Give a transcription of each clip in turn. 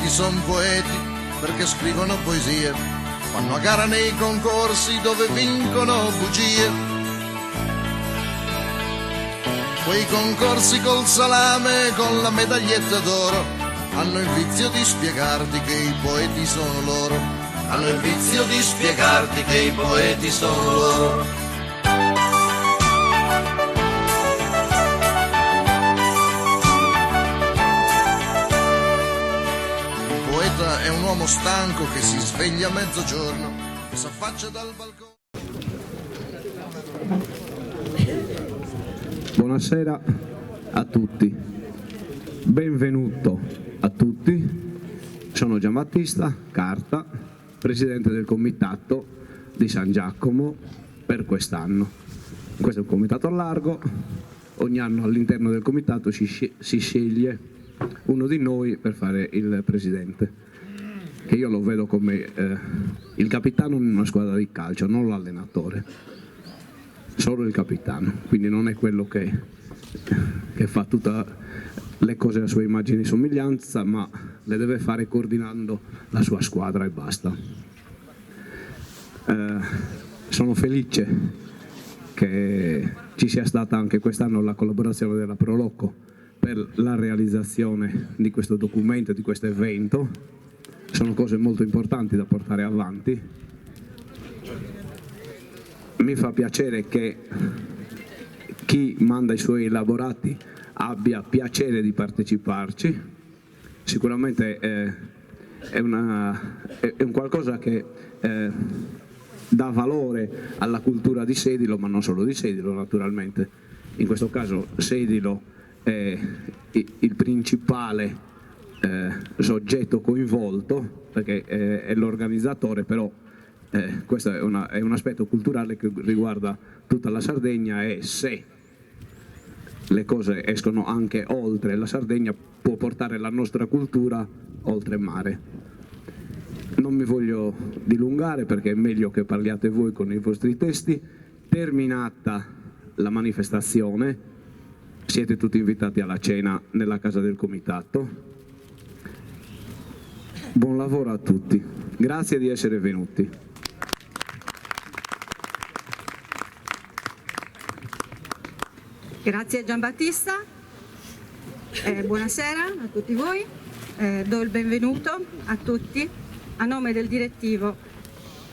poeti son poeti perché scrivono poesie, vanno a gara nei concorsi dove vincono bugie. Quei concorsi col salame, con la medaglietta d'oro, hanno il vizio di spiegarti che i poeti sono loro. Hanno il vizio di spiegarti che i poeti sono loro. Il poeta è un uomo stanco che si sveglia a mezzogiorno e s'affaccia dal balcone. Buonasera a tutti, benvenuto a tutti, sono Giambattista Carta, presidente del comitato di San Giacomo per quest'anno. Questo è un comitato largo, ogni anno all'interno del comitato si si sceglie uno di noi per fare il presidente, che io lo vedo come il capitano in una squadra di calcio, non l'allenatore, solo il capitano, quindi non è quello che che fa tutte le cose a sua immagine e somiglianza, ma le deve fare coordinando la sua squadra e basta. Sono felice che ci sia stata anche quest'anno la collaborazione della Pro Loco per la realizzazione di questo documento, di questo evento. Sono cose molto importanti da portare avanti. Mi fa piacere che chi manda i suoi elaborati abbia piacere di parteciparci, sicuramente è una è un qualcosa che dà valore alla cultura di Sedilo, ma non solo di Sedilo naturalmente, in questo caso Sedilo è il principale soggetto coinvolto perché è l'organizzatore, però questo è una è un aspetto culturale che riguarda tutta la Sardegna e se le cose escono anche oltre la Sardegna può portare la nostra cultura oltre mare. Non mi voglio dilungare perché è meglio che parliate voi con i vostri testi. Terminata la manifestazione siete tutti invitati alla cena nella casa del comitato. Buon lavoro a tutti, grazie di essere venuti. Grazie Giambattista, eh, buonasera a tutti voi, eh, do il benvenuto a tutti a nome del direttivo,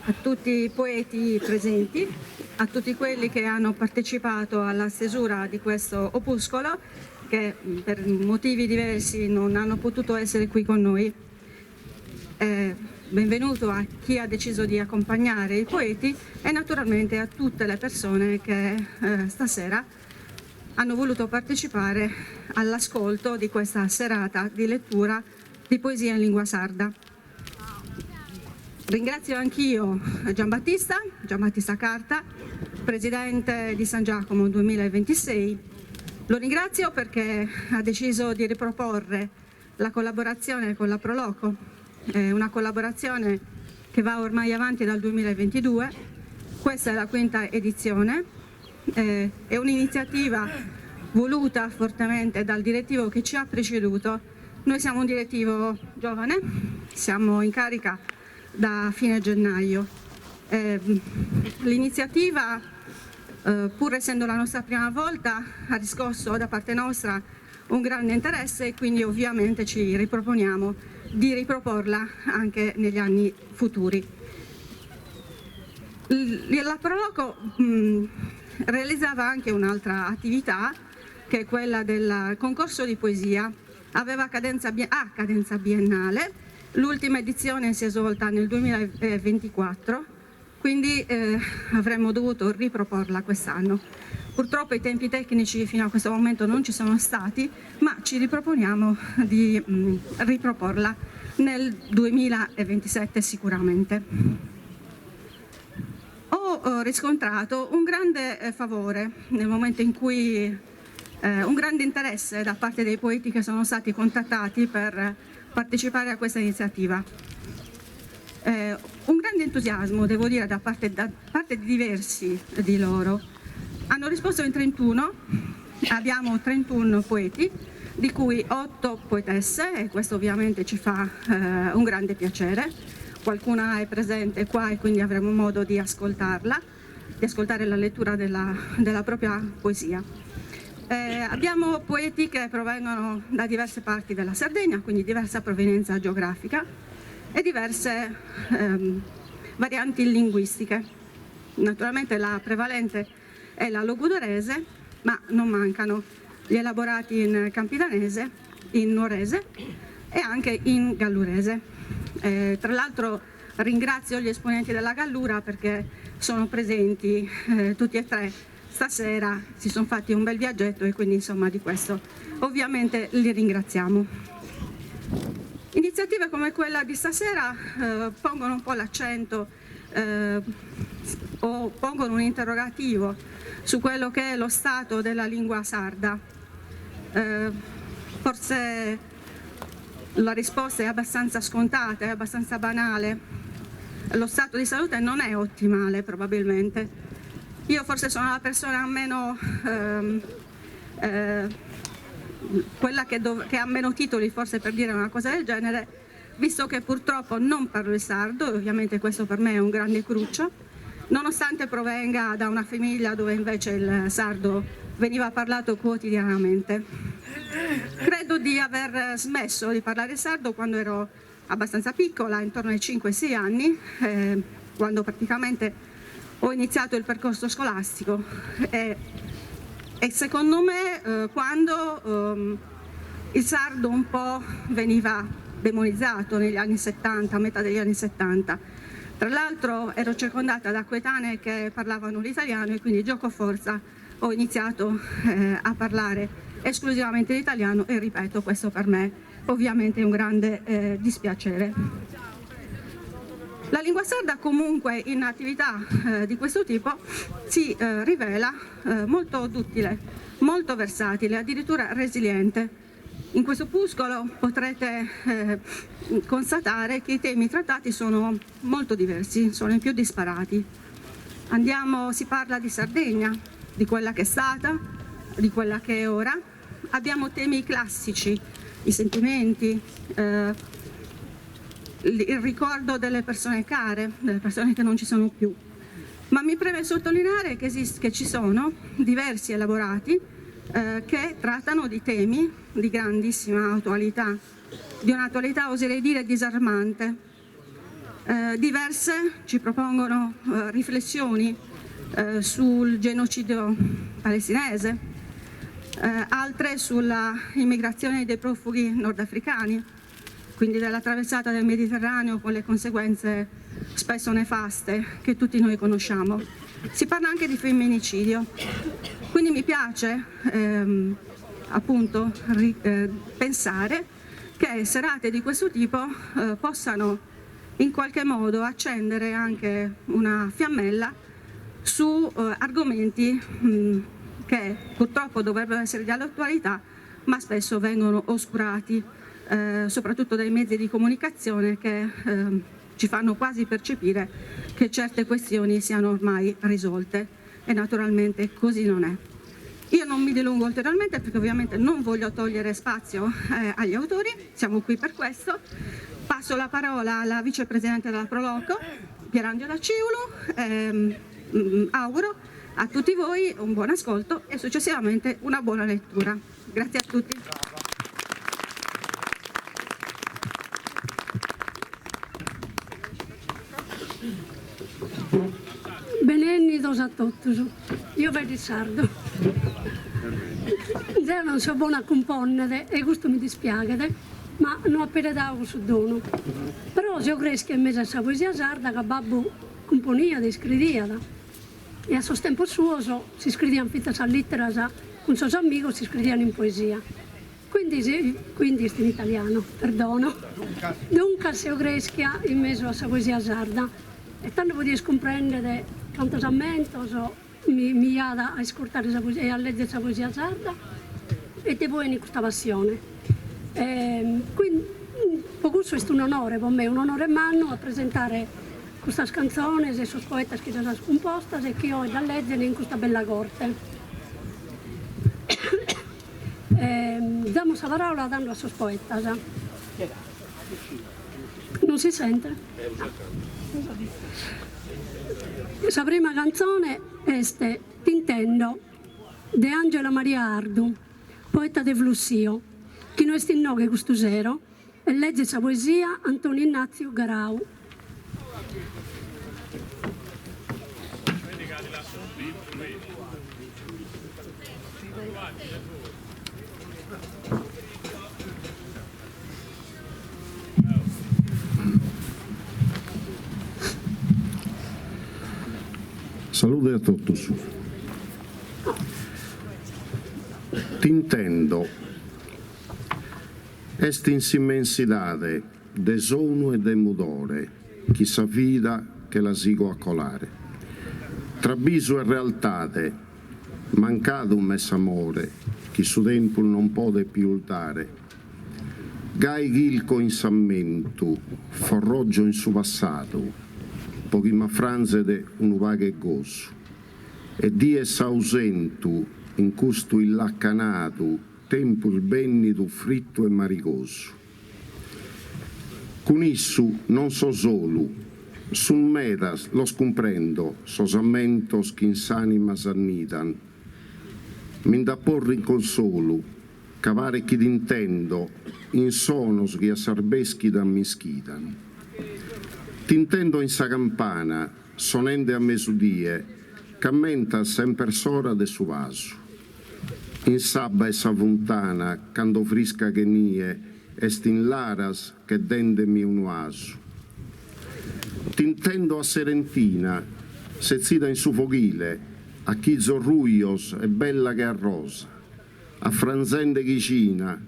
a tutti i poeti presenti, a tutti quelli che hanno partecipato alla stesura di questo opuscolo che per motivi diversi non hanno potuto essere qui con noi. Eh, benvenuto a chi ha deciso di accompagnare i poeti e naturalmente a tutte le persone che eh, stasera hanno voluto partecipare all'ascolto di questa serata di lettura di poesia in lingua sarda. Ringrazio anch'io Giambattista, Giambattista Carta, presidente di San Giacomo 2026. Lo ringrazio perché ha deciso di riproporre la collaborazione con la Pro Loco, è una collaborazione che va ormai avanti dal 2022, questa è la quinta edizione, eh, è un'iniziativa voluta fortemente dal direttivo che ci ha preceduto. Noi siamo un direttivo giovane, siamo in carica da fine gennaio. Eh, l'iniziativa, eh, pur essendo la nostra prima volta, ha riscosso da parte nostra un grande interesse e quindi ovviamente ci riproponiamo di riproporla anche negli anni futuri. La Pro Loco mh, realizzava anche un'altra attività che è quella del concorso di poesia. Aveva cadenza, ha cadenza biennale, l'ultima edizione si è svolta nel 2024, quindi eh, avremmo dovuto riproporla quest'anno. Purtroppo i tempi tecnici fino a questo momento non ci sono stati, ma ci riproponiamo di mh, riproporla nel 2027 sicuramente. Ho riscontrato un grande eh, favore nel momento in cui eh, un grande interesse da parte dei poeti che sono stati contattati per partecipare a questa iniziativa. Eh, un grande entusiasmo, devo dire, da parte, da parte di diversi di loro. Hanno risposto in 31, abbiamo 31 poeti. di cui 8 poetesse e questo ovviamente ci fa eh, un grande piacere. Qualcuna è presente qua e quindi avremo modo di ascoltarla, di ascoltare la lettura della, della propria poesia. Eh, abbiamo poeti che provengono da diverse parti della Sardegna, quindi diversa provenienza geografica e diverse ehm, varianti linguistiche. Naturalmente la prevalente è la logudorese, ma non mancano gli elaborati in campidanese, in nuorese e anche in gallurese. Eh, tra l'altro ringrazio gli esponenti della Gallura perché sono presenti eh, tutti e tre stasera, si sono fatti un bel viaggetto e quindi insomma di questo ovviamente li ringraziamo. Iniziative come quella di stasera eh, pongono un po' l'accento eh, o pongono un interrogativo su quello che è lo stato della lingua sarda. Eh, forse la risposta è abbastanza scontata, è abbastanza banale. Lo stato di salute non è ottimale probabilmente. Io forse sono la persona meno, ehm, eh, quella che, dov- che ha meno titoli forse per dire una cosa del genere, visto che purtroppo non parlo il sardo, e ovviamente questo per me è un grande cruccio, nonostante provenga da una famiglia dove invece il sardo veniva parlato quotidianamente. Credo di aver smesso di parlare sardo quando ero abbastanza piccola, intorno ai 5-6 anni, eh, quando praticamente ho iniziato il percorso scolastico e, e secondo me eh, quando ehm, il sardo un po' veniva demonizzato negli anni 70, a metà degli anni 70. Tra l'altro ero circondata da coetanee che parlavano l'italiano e quindi gioco forza ho iniziato eh, a parlare esclusivamente l'italiano e ripeto, questo per me ovviamente è un grande eh, dispiacere. La lingua sarda comunque in attività eh, di questo tipo si eh, rivela eh, molto duttile, molto versatile, addirittura resiliente. In questo opuscolo potrete eh, constatare che i temi trattati sono molto diversi, sono i più disparati. Andiamo, si parla di Sardegna, di quella che è stata, di quella che è ora. Abbiamo temi classici, i sentimenti, eh, il ricordo delle persone care, delle persone che non ci sono più. Ma mi preme sottolineare che, esist- che ci sono diversi elaborati eh, che trattano di temi di grandissima attualità, di un'attualità oserei dire disarmante. Eh, diverse ci propongono eh, riflessioni eh, sul genocidio palestinese, eh, altre sulla immigrazione dei profughi nordafricani, quindi della traversata del Mediterraneo con le conseguenze spesso nefaste che tutti noi conosciamo. Si parla anche di femminicidio, quindi mi piace ehm, appunto ri, eh, pensare che serate di questo tipo eh, possano in qualche modo accendere anche una fiammella su eh, argomenti mh, che purtroppo dovrebbero essere di attualità, ma spesso vengono oscurati, eh, soprattutto dai mezzi di comunicazione che eh, ci fanno quasi percepire che certe questioni siano ormai risolte e naturalmente così non è. Io non mi dilungo ulteriormente perché ovviamente non voglio togliere spazio eh, agli autori, siamo qui per questo. Passo la parola alla vicepresidente della Proloco, Pierangela Ciulu, ehm, mm, auguro a tutti voi un buon ascolto e successivamente una buona lettura. Grazie a tutti. Benennidos a totus. Io faeddo in sardu. Deo non so bona a cumpònnere e custu mi dispiaghet, ma no apo eredau cussu donu. Però seo creschia in mesu a sa poesia sarda ca babbu cumponiat e iscridiat e a sos tempos suos s'iscridian fintzas sas literas cun sos amigos s'iscridian in poesia. Quindi si, quindi est in italiano, perdono. Duncas seo creschia in mesu a sa poesia sarda e tando podies cumprendere cantos ammentos mi mi at a iscurtare sa poesia e a leggere sa poesia sarda e ite poi 'enit custa passione. E quindi po cussu est un'onore po me, un'onore mannu a presentare custas cantzones e sos poetas chi ddas ant cumpostas e chi oe ddas lezen in custa bella corte. Damus sa paràula tando a sos poetas. Non si sente? Sa prima cantzone est T'intendo de Angelo Maria Ardu, poeta de Flussio, chi no est inoghe custu sero e legget sa poesia Antoni Innàtziu Garau. Salude a totus. T'intendo. Est in s'immensidade de sonu e de mudore chi sa vida che la sigo a colare. Tra bisu e realtade mancadu m'est s'amore chi su tempus non podet pius dare. Gai chilco in s'ammentu, forroggio in su passadu po chi m'afranzet unu pagu 'e gosu. E dies s'ausentu in custu illacanadu tempus bennidu frittu e marigosu. Cun issu non so solu, sun medas, los cumprendo, sos ammentos chi in s'anima s'annidan. Mi nd'aporrin consolu, ca paret chi t'intendo in sonos chi a s'arbeschida m'ischidan. T'intendo in sa campana, sonende a mesudie, ch'ammentat semper s'ora de su pasu. In s'abba 'e sa funtana cando frisca che nie est in laras che dendemi unu 'asu. T'intendo a serentina, setzida in su foghile, a chizos rujos e bella che a rosa, afranzende chijina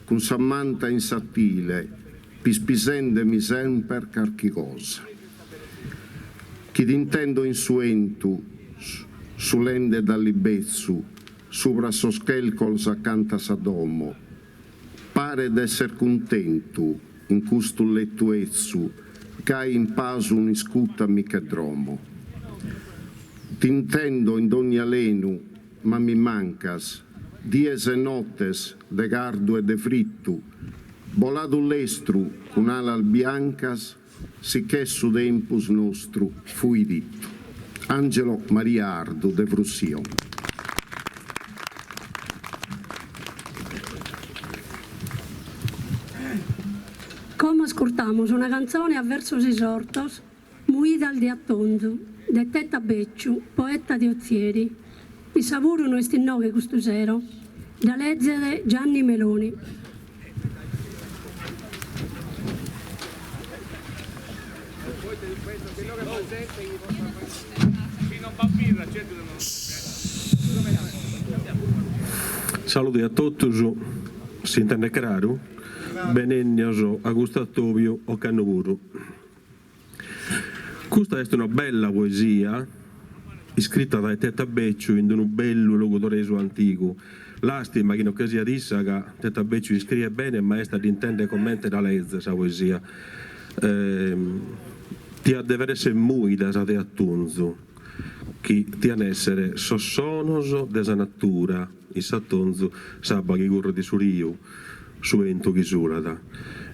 cun sa manta in s'atile, pispisendemi semper carchi cosa. Chi t'intendo in su 'entu sulende d'alibetzu subra sos chelcos acanta sa domo. Paret d'esser cuntentu in custu lettu 'etzu gai in pasu un'iscuta mi che dromo. T'intendo in dogni alenu ma mi mancas, dies e nottes de cardu e de frittu, boladu lestru cun alas biancas Si ch'est su tempus nostru fuidittu. Angelo Maria Ardu de Frussio. Como ascurtamus una cantzone a versos isortos, Muidas de atonzu, de Tetta Becciu, poeta de Otzieri. Issa puru no est inoghe custu sero. Dda lezet Gianni Meloni. Salude a totus, s'intendet craru? Benennios a custu atobiu ocannu puru. Custa est una bella poesia iscrita dae Tetta Becciu in unu bellu logudoresu antigu. Lastima chi no che siat issa ca Tetta Becciu iscriet bene ma est a dd'intender comente dda lezet sa poesia. Tiat dever esser muidas de atunzu chi tian esser sos sonos de sa natura in s'atonzu s'abba chi curret in su riu, su 'entu chi sulat.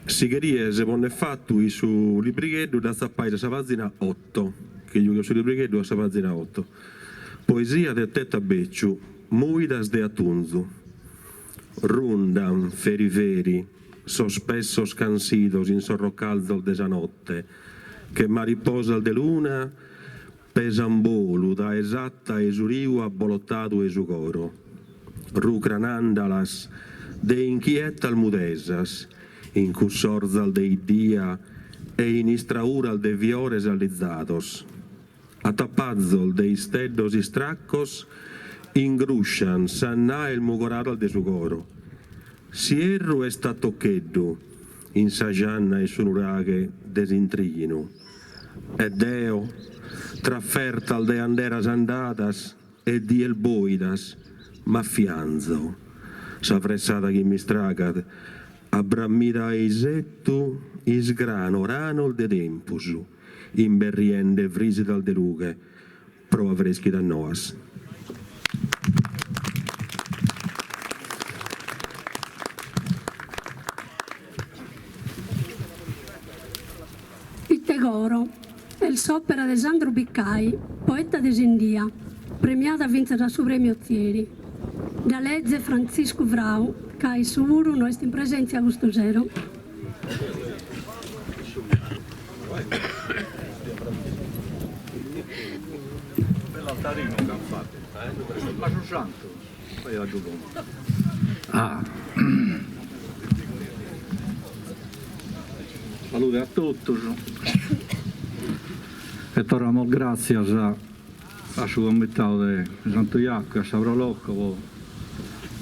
Si cheries ponner fatu in su librigheddu dd'atzapais a sa pazina oto, chi giughet su librigheddu a sa pazina oto. Poesia de Tetta Becciu, Muidas de atunzu. Rundan feri feri sos pessos cansidos in sos rocalzos de sa notte, che mariposas de luna Pesan bolu dae s'atta 'e su riu abbolotadu 'e su coro. Rucran andalas de inchietas mudesas in cussorzas de 'iddia e in istrauras de fiores allizados. Atapazos de isteddos istraccos ingruscian sas naes mugoradas de su coro. S'ierru est a toccheddu in sa janna 'e su nuraghe de s'intrinu. E deo, tra fertas de anderas andadas e dies boidas, m'afianzo sa fressada chi m'istragat, abbramida 'e isettu, isgrano ranos de tempus, imberriende frisidas de lughe pro avreschidas noas. s'òpera de Sandru Biccai, poeta de Sindia, premiada fintzas a su Prèmiu Otzieri. Dda lezet Frantziscu Frau, ca issu puru no est in presèntzia custu sero. Salude a totus e torramos gràtzias a su Comitadu de Santu Jacu e a sa Pro Loco po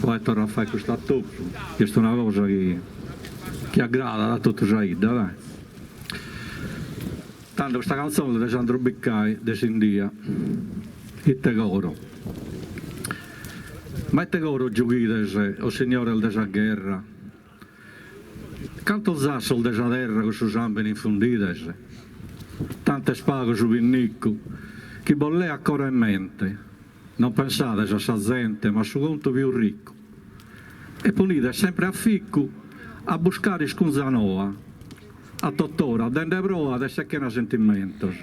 po aer torradu a fai custu atopu, chi est una cosa chi chi agradat a totu sa 'idda, dai. Tando custa cantzone de Sandro Biccai de Sindia, Ite coro. Ma ite coro giughides, o signores de sa gherra? Cantos zassos de sa terra cun su sambene infundides? Tant'est pagu su pinniccu chi bos leat coro e mente, non pensades a sa zente ma a su contu pius riccu e ponides sempre afficcu a buscare iscunza noa, a tott'ora dende proa d'esser chena sentimentos.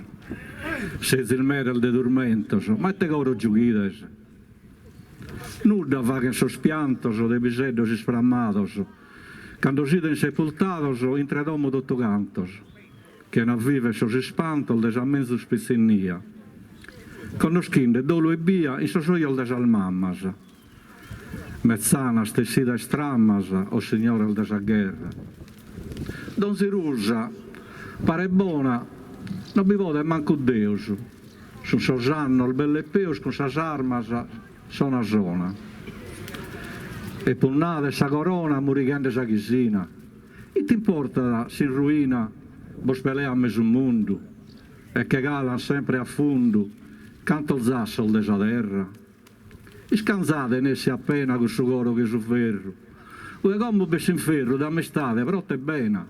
Sezis meres de turmentos, ma ite coro giughides? Nudda faghen sos piantos de piseddos isframmados, cando s'iden sepultados intre domo totu cantos, chena viver sos ispantos de sa menzus pitzinnia, connoschinde dolu ebbia in sos ojos de sas mamas. Metzanas tessidas tramas, o signores de sa gherra. Donzi rusa paret bona, no bi podet mancu Deus. Sun sos annos bell'e peus cun sas armas sona sona. E punnades sa corona murighende sa chisina. Ite importat si in ruina bos peleat mesu mundu e che calan sempre a fundu cantos zassos de sa terra? Iscanzade nessi appena cussu coro che su ferru, ue como b'est s'inferru de amistade pro te bena.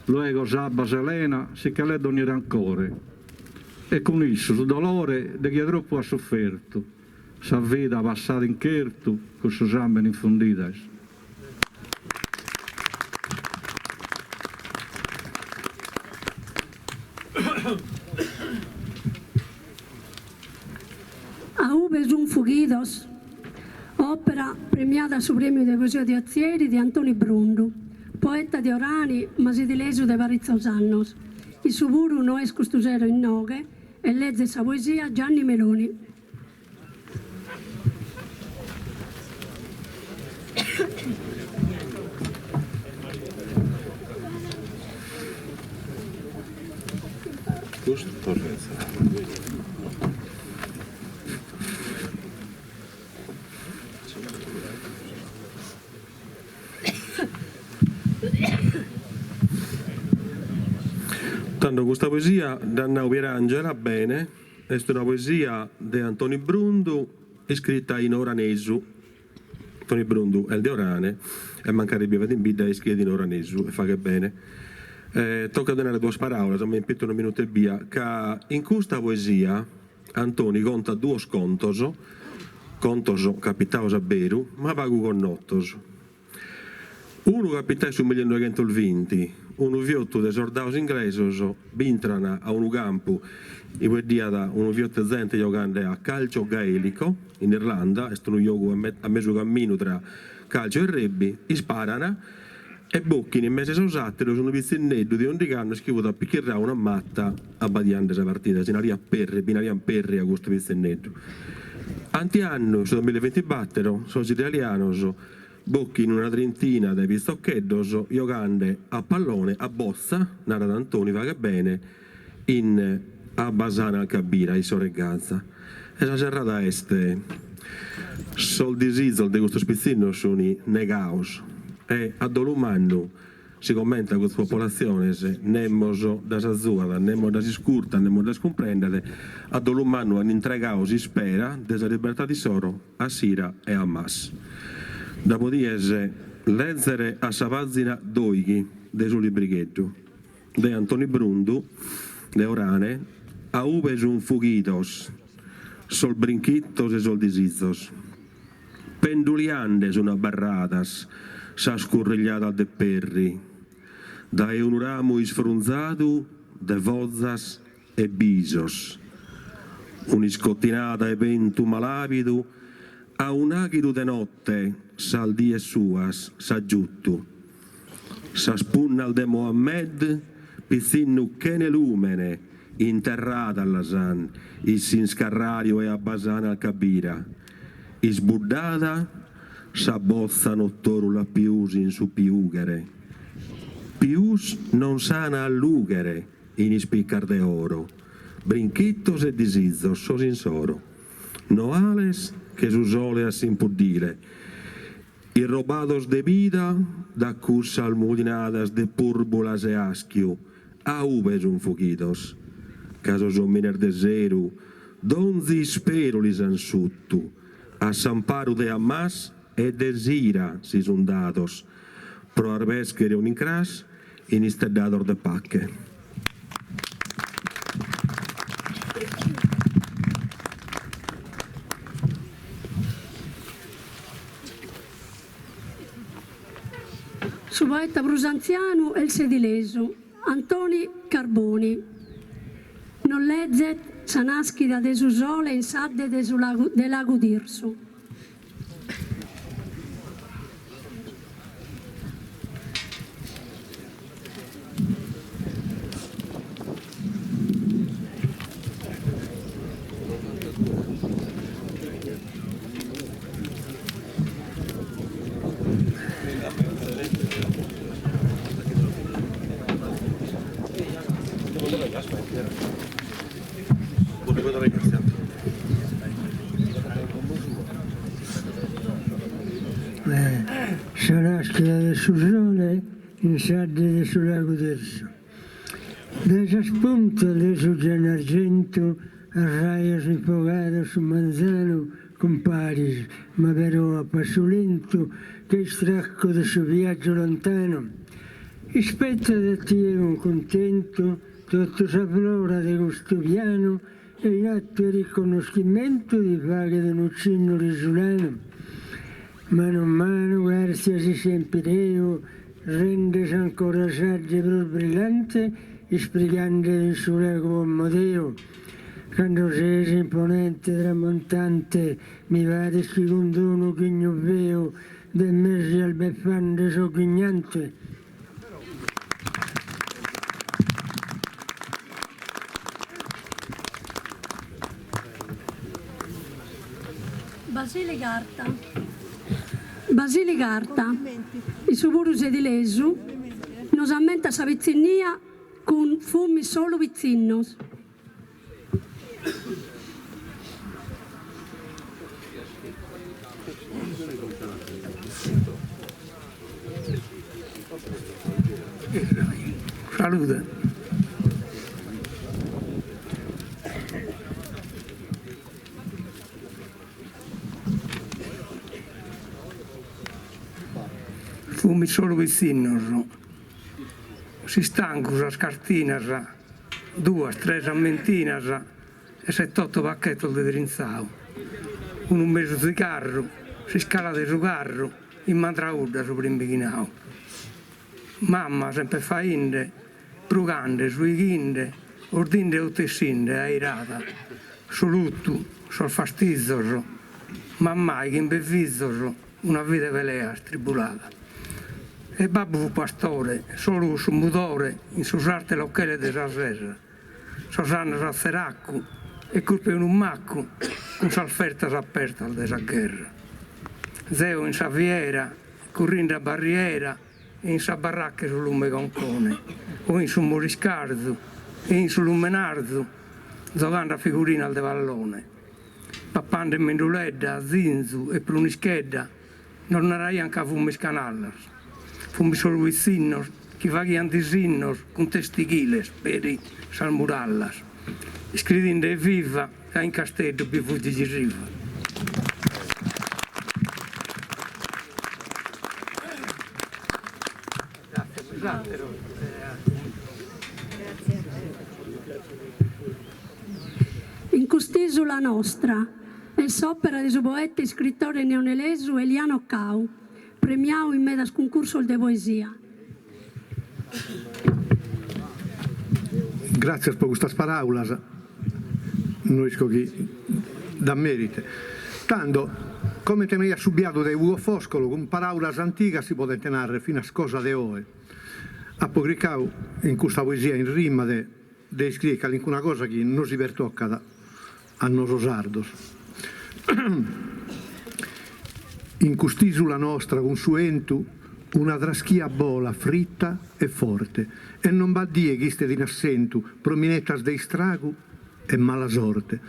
Luego s'abba selena si che leet ogni rancore e cun issu su dolore de chie troppu at suffertu sa vida passada in chertu cun su sambene infundides. A ube sun fughidos? Òpera premiada a su Prèmiu de Poesia de Otzieri de Antoni Brundu, poeta de Orani ma sidilesu de paritzos annos. Issu puru no est custu sero inoghe e lezet sa poesia Gianni Meloni. Tando custa poesia dd'at nau Pierangela bene, est una poesia de Antoni Brundu iscrita in oranesu. Antoni Brundu est de Orane e mancari bivat in bidda iscriet in oranesu e faghet bene. Tocat de narrer duas paraulas, ma impito unu minutu ebbia, ca in custa poesia Antoni contat duos contos, contos capitados a beru, ma pagu connotos. Unu capitait su millenoighentosbinti, unu fiotu de sordados inglesos bintran a unu campu in ue dd'iat unu fiotu de zente giogande a calcio gaelico, in Irlanda, est unu giogu a mesu caminu tra calcio e rugby, isparan e bochin in mesu 'e sos àteros unu pitzinneddu de undigh'annos chi fut apichirrau a una mata abbadiande sa partida, si nariat Perry, bi narian Perry a custu pitzinneddu. Antiannu, su duamillabintibattero, sos israelianos Bochin una trintina de pitzocheddos giogande a pallone, a botza, narat Antoni faghet bene, in Abbasana al Kabira, in s'oru 'e Gaza. E sa serrada est, sos disizos de custos pitzinnos sun negaos e a dolu mannu Sigomente a custas popolatziones nemos ddas azuat, nemos ddas iscurtat, nemos ddas cumprendet, a dolu mannu ant intregadu s'ispera de sa libertade issoro a s'IRA e a Hamas. Dda podies lèzere a sa pàzina doighi de su librigheddu de Antoni Brundu de Orane a ube sunt fughidos sos brinchitos e sos disizos. Penduliande sun abarradas sas currigliadas de Perri, dae unu ramu isfrunzadu de fozas. e bisos. Un'iscotinada 'e bentu malàbidu a un'àghidu de note sas dies suas s'at giutu. Sas punnas de Mohammed, pitzinnu chene lùmene, interradas las an in s'inscarràriu 'e Abbasana al-Kabira. Isbuddada, sa botza no tòrulat pius in su piùghere. Pius non s'an a allùghere in ispicas de oro, brinchitos e disizos sos insoro. Noales che su sole a s'impuddile. Irrobados de vida da cussas mudinadas de pùrbulas e àschiu, a ube sun fughidos? Ca sos òmines de seru donzi isperu lis an sutu, a s'amparu de Hamas e de s'ira si sun dados, pro arbèschere un'incras in isteddados de pache. Su poeta prus antzianu est sedilesu, Antoni Carboni. Nos lezet sa naschida de su sole in s'adde de su lagu de Lagu Tirsu. Sa naschida de su sole in s'adde de su lagu Tirsu. Dae sas puntas de su Gennargentu a rajos infogados su manzanu cumparis, ma però a passu lentu che istraccu de su viaggiu lontanu. Ispettat a tie cun cuntentu totu sa flora de custu pianu e in attu 'e riconnoschimentu ti faghet unu cinnu risulanu. Manu manu ch'artzias in s'Empireu rendes ancora s'adde prus brillante isprigande in su lagu Omodeu. Cando ses imponente tramontante mi pares chi cun d'unu ghignu feu de me sias beffande sogghignante. Basili Carta Basili Carta, issu puru sedilesu, nos ammentat sa pitzinnia cun Fumis solu pitzinnos. Salude. Fumis solu pitzinnos, s'istancu, sas cartinas, duas, tres ammentinas e set'oto pachetos de trintzau, unu mesu zigarru, s'iscala de su carru, in Mandraudda su primu bighinau. Mama sempre fainde, prugande, suighinde, ordinde o tessinde, airada, su lutu, sos fastizos, mammai chimbe fizos, una vida 'e peleas tribulada. E babbu fut pastore, solu cun su mudore in su sartu 'e Lochele de sa Serra, sos annos a tzeraccu e curpa 'e unu maccu cun sas fertas apertas de sa gherra. Zeo in sa fiera, currinde a barriera e in sa barracca 'e su lume Concone o in su moriscarzu e in su lumenarzu zogande a figurinas de pallone. Papande menduledda, zinzu e prunischedda nos naraian ca fumis canallas. Fumis solu pitzinnos chi faghian disinnos cun testighiles peri sas murallas, iscridinde evviva ca in Casteddu bi fut Gigi Riva. In cust'ìsula nostra est s'òpera de su poeta e iscritore neonelesu Eliano Cau, premiau in medas cuncursos de poesia. Gràtzias po custas paràulas, no isco chi ddas merite. Tando, comente naiat su biadu de Ugo Foscolo, cun paràulas antigas si podent narrer finas cosas de oe. Apo cricadu in custa poesia in rima de de iscrier calincuna cosa chi nosi pertocat a noso sardos. In cust'isula nostra cun su 'entu una traschia bolat fritta e forte e non b'at die ch'istet in assentu pro minettas de istragu e mala sorte.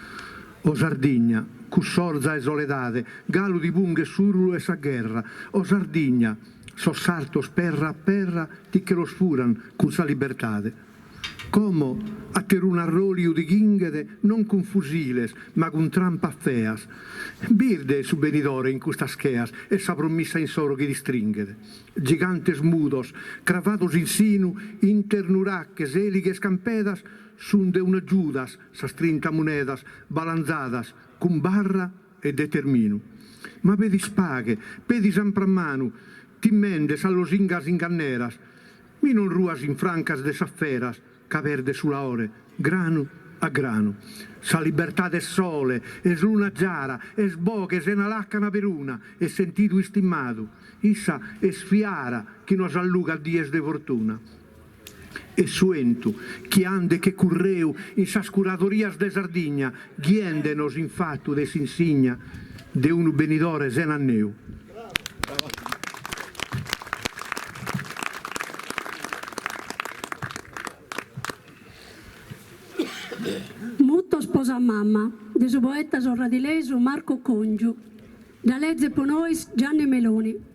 O Sardigna, cussorza 'e soledade, galu ti punghet s'ùrulu 'e sa gherra. O Sardigna, sos sartos perra a perra ti che los furan cun sa libertade. Como aterun'arròliu ti chinghet non cun fusiles ma cun trampas feas. Birde est su benidore in custas cheas e sa promissa insoro chi t'istringhet. Gigantes mudos, cravados in sinu, inter nuraches, elighes campedas, sun de una Giudas sas trinta munedas balanzadas cun barra e determinu. Ma pedis paghe, pedis ampramanu, timende sas losingas inganneras, Mi non ruas in francas de sas feras ca perdes su laore, granu a granu. Sa libertade est sole, est luna giara, est boghe sena làcana peruna, est sentidu istimadu. Issa est fiara chi nos allugat dies de fortuna. Est su 'entu chi andet che curreu in sas curadorias de Sardigna, ghiende-nos in fatu de s'insigna de unu benidore sena anneu. Mutos po sa mama, de su poeta sorradilesu Marco Congiu. Dda lezet po nois Gianni Meloni.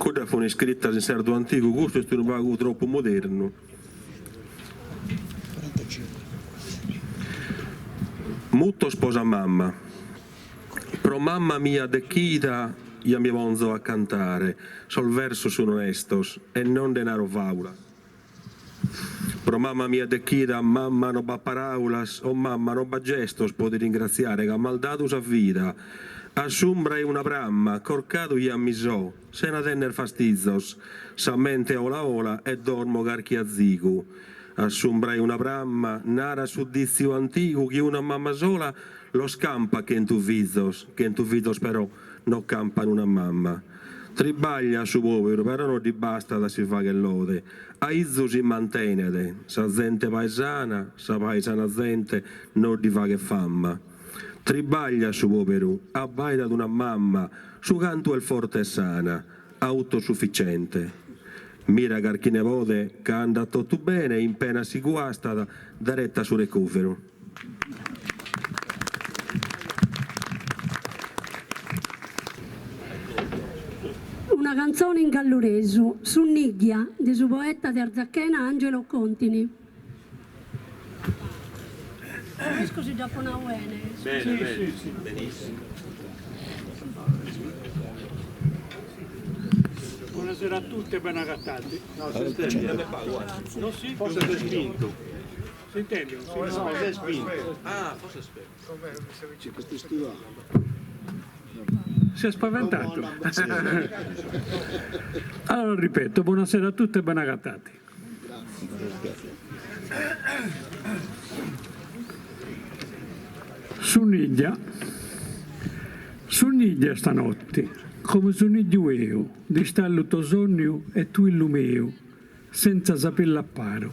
Cuddas funt iscritas in sardu antigu, custu est unu pagu tropu modernu. Mutos po sa mamma. Pro mamma mia dechida ja mi ponzo a cantare, sos versos sun onestos e non nde naro faulas. Pro mamma mia dechida, mamma no b'at paraulas, o mamma no b'at gestos po ti ringratziare ca m'as dadu sa vida. A s'umbra 'e una pramma, corcadu ja mi so, sena tenner fastizos, sa mente 'ola 'ola e dormo carchi azigu. A s'umbra 'e una pramma, narat su ditziu antigu chi una mamma sola los campat chentu fizos, chentu fizos però no campan una mamma. Tribagliat su poberu però no ddi bastat a si fagher lode, aizu si mantenet sa zente paesana, sa paesana zente no ddi faghet fama. Tribagliat su poberu, abbaidat una mamma, su cantu est forte e sana, autosufficiente. Mira carchi nebode ca andat totu bene, in pena si guastat, dereta a su recuveru. Una cantzone in galluresu, Sunnigghia, de su poeta de Arzachena Angelo Contini. No isco si dd'apo nau bene. Bene, bene, benissimo. Buonasera a tutti e ben agattati. No, si intende. Non si? Forse si è spinto. Si intende? No, si è spinto. Ah, forse è spento. Si è spaventato. Allora ripeto, buonasera a tutti e ben agattati. Sunniglia Sunniglia stanotti, comu sunnigliu eu, distà lu to sonniu e tu illu meu, senza sapillu a paru.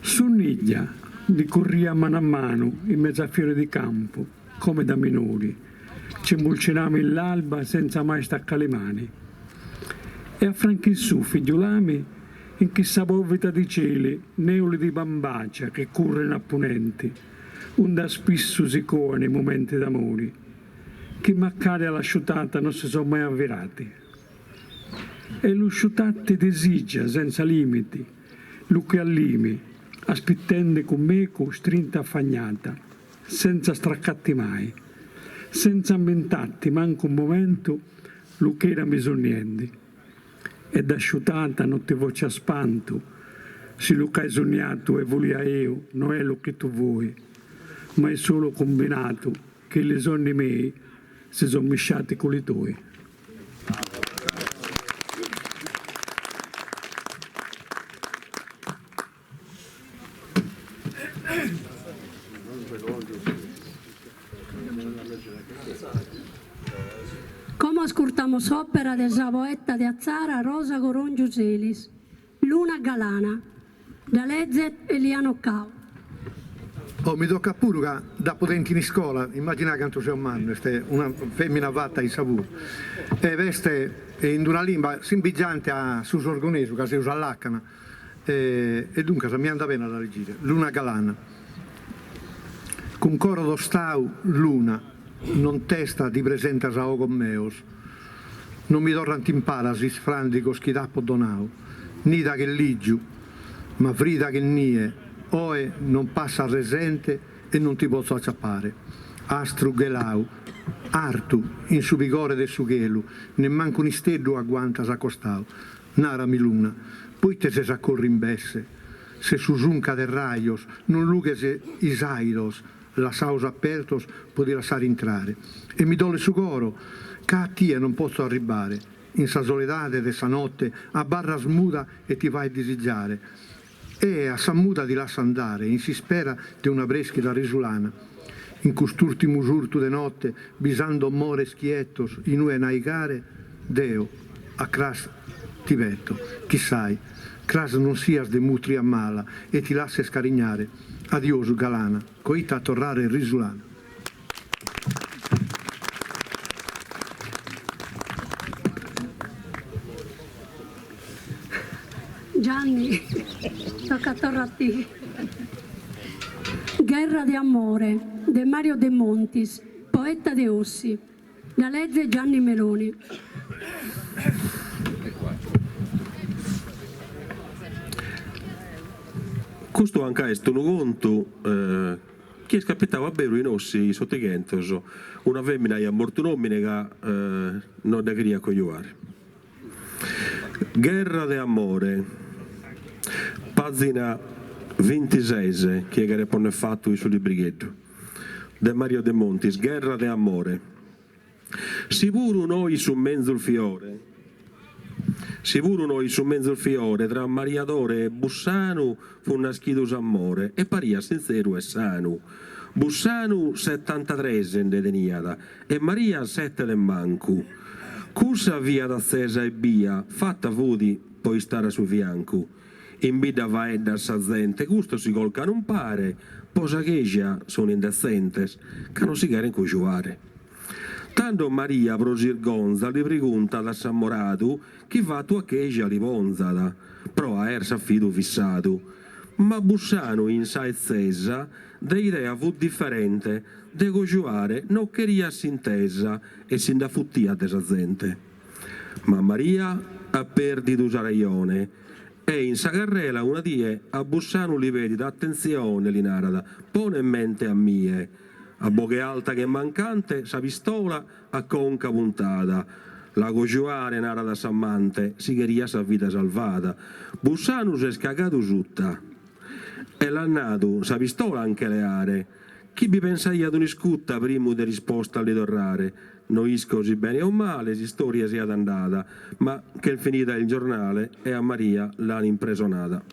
Sunniglia, di curria a manu a manu in mezzu a fiori di campu, come da minuri, ci 'mbulcinamu ill'alba senza mai staccà li mani. E a Franchinsù, figghiulami, in chissa povita di celi, neuli di bambacia che currinu a punenti, unda spissu si coanu i mumenti d'amuri, chi macari a la sciutata non si so mai avvirati. E lu sciutatti disigia, senza limiti, lu chi allimi, aspittendi cu mecu strinta affagnata, senza straccatti mai, senza ammintatti mancu un mumentu. Lu ch'era mi sonniendi. E d'asciutata no ti focia spantu si lu ch'ai sonniatu e vulia eu no è lu chi tu voi, ma è solu cumbinatu chi li sonni mei si so misciati cu li toi. Como ascurtamos s'òpera de sa poeta de Atzara Rosa Corongiu Selis, Luna Galana. Dda lezet Eliano Cau. Oh, mi tocat puru ca dd'apu tentu in iscola, immaginai cantu seu mannu, est una femina fata issa puru, e est in d'una limba simbigiante a su sorgonesu, ca seus a lacana, E duncas mi andat bene a la legire. Luna galana. Cun coro tostau, luna, nontesta ti presentas a ogos meos. Non mi torrant in palas is fràndigos chi t'apo donau. Nida che lìgiu, ma frida che nie, oe non passas resente e non ti potzo aciapare. Astru ghelau, artu in su pigore de su chelu, nemmancu un'isteddu aguantas a costau. Narami luna, poite ses a corri imbesse? Ses susunca de rajos, non lughes is aidos lassaos apertos po ti lassare intrare. E mi dolet su coro, ca a tie non potzo arribbare. In sa soledade de sa notte abarras muda e ti faet disigiare. E a sa muda ti lasso andare in s'ispera de una preschida risulana. In cust'urtimu surtu de notte bisando mores chietos inue naigare, deo a cras ti peto, chissai, cras non sias de mutria mala e ti lasses carignare. Adiosu galana, coita a torrare risulana. Gianni, tocat torra a tie. Gherra de amore de Mario Demontis, poeta de Ossi. Dda lezet Gianni Meloni. Custu anca est unu contu chi est capitau a beru in Ossi in s'Otighentos, una femina aiat mortu un'omine ca no dda cheriat cojuare. Gherra de amore, pazina bintises chie cheret ponner fatu in su librigheddu, de Mario Demontis, Gherra de amore. Si puru no 'it su menzus fiore, si puru no 'it su menzus fiore, tra Maria Dore e Bussanu fut naschidu s'amore e pariat sintzeru e sanu. Bussanu setantatres nde teniat e Maria sete de mancu. Cussa fiat atzesa e bia, fata fut po istare a su fiancu. In bidda faeddat sa zente, custos si colcan umpare, po sa cheja sun indetzentes, ca non si cheren cojuare. Tando Maria pro s'irgonza li preguntat a s'amoradu chi fatu a cheja li ponzat, pro aer s'afidu fissadu. Ma Bussanu in sa 'etzesa de idea fut diferente, de cojuare no cheriat s'intesa e si nd'afutiat de sa zente. Ma Maria at perdidu sa rejone e in sa carrela una die a Bussanu li pedit atentzione li narat, pone mente a mie. A boghe alta che mancante sa pistola a conca puntada. La cojuare narat a s'amante si cheriat sa vida salvada. Bussanu s'est cagadu suta e l'at nadu sa pistola a nche leare. Chi bi pensaiat un'iscuta primu de risposta a li torrare. No isco si bene o male s'istoria siat andada, ma ch'est finida in giornale e a Maria l'an impresonada.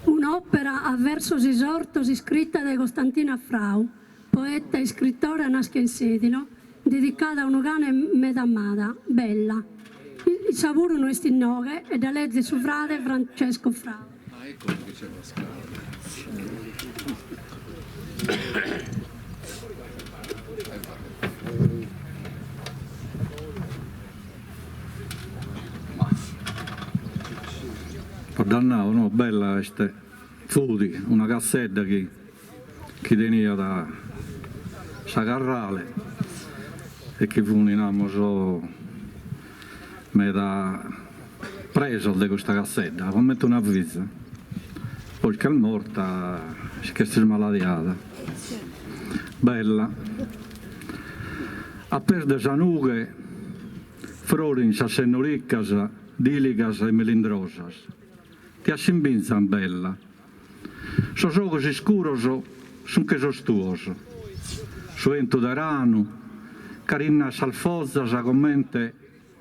Un'òpera a versos isortos iscrita dae Costantina Frau, poeta e iscritora naschia in Sèdilo, dedicada a unu cane meda amada, Bella. Issa puru no est inoghe e dda lezet su frade Francesco Frau. Po dda nau, no, Bella est, fut una catzedda chi chi teniat sa carrale e chi funi, namus, meda presos de custa catzedda, comente una fiza. Poi ch'est morta si ch'est ismaladiada. Bella. A pes de sa nughe frorin sas sennoricas diligas e melindrosas. Ti assimbinzan bella. Sos ogos iscuros sun che sos tuos. Su 'entu d'eranu carinnat sas fozas comente